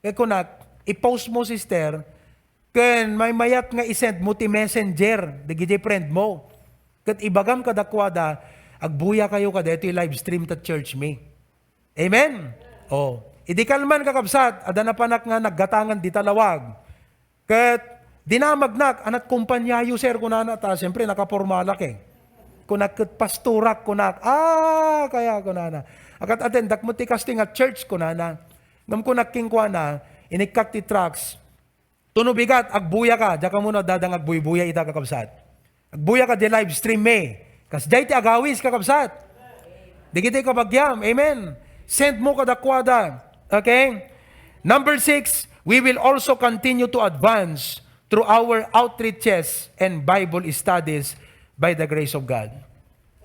Kay kunak, "I-post mo, sister, ken maymayat nga i-send mo ti messenger, dagiti friend mo. Ket ibagam kadakuada, agbuya kayo kadaytoy live stream ta church mi." Amen? Oh. Idi kalman, kakabsat, adda napanak nga naggatangan dita lawag. Ket dinamagnak, "Anat kumpanyayo, sir," kunana, ta siyempre, nakapormalak eh. Kunak, "Ket pastorak," kunak, "Ah, kaya," kunana. "Akat-atendak mo ti kastoy nga church," kunana. Ngem kunak kenkuana, inikkak ti tracts, "Tuno bigat, agbuya ka, diak ammono adda nga agbuybuya ita, kakabsat. Agbuya ka di live stream mi. Kasdiay ti agawis, kakabsat. Dagiti kabagiam, amen. Send mo kadakuada." Okay? Number six, we will also continue to advance through our outreaches and Bible studies by the grace of God.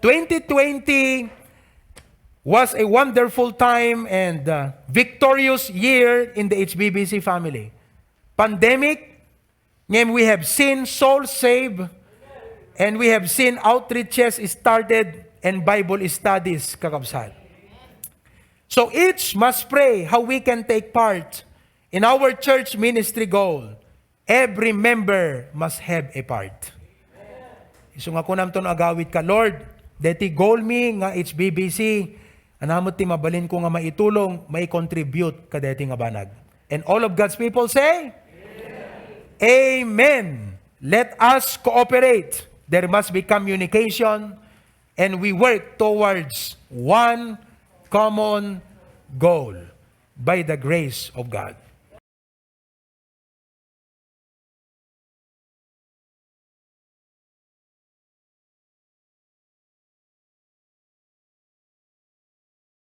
Twenty twenty was a wonderful time and, uh, victorious year in the H B B C family. Pandemic, ngem we have seen souls saved, and we have seen outreaches started and Bible studies, kakabsat. So each must pray how we can take part in our church ministry goal. Every member must have a part. Isu nga kunam ton agawid ka, "Lord, deti goal mi nga H B B C, ania met ti mabalin ko nga maitulong, maicontribute kadeti nga banag?" And all of God's people say, "Amen." Let us cooperate. There must be communication, and we work towards one common goal by the grace of God.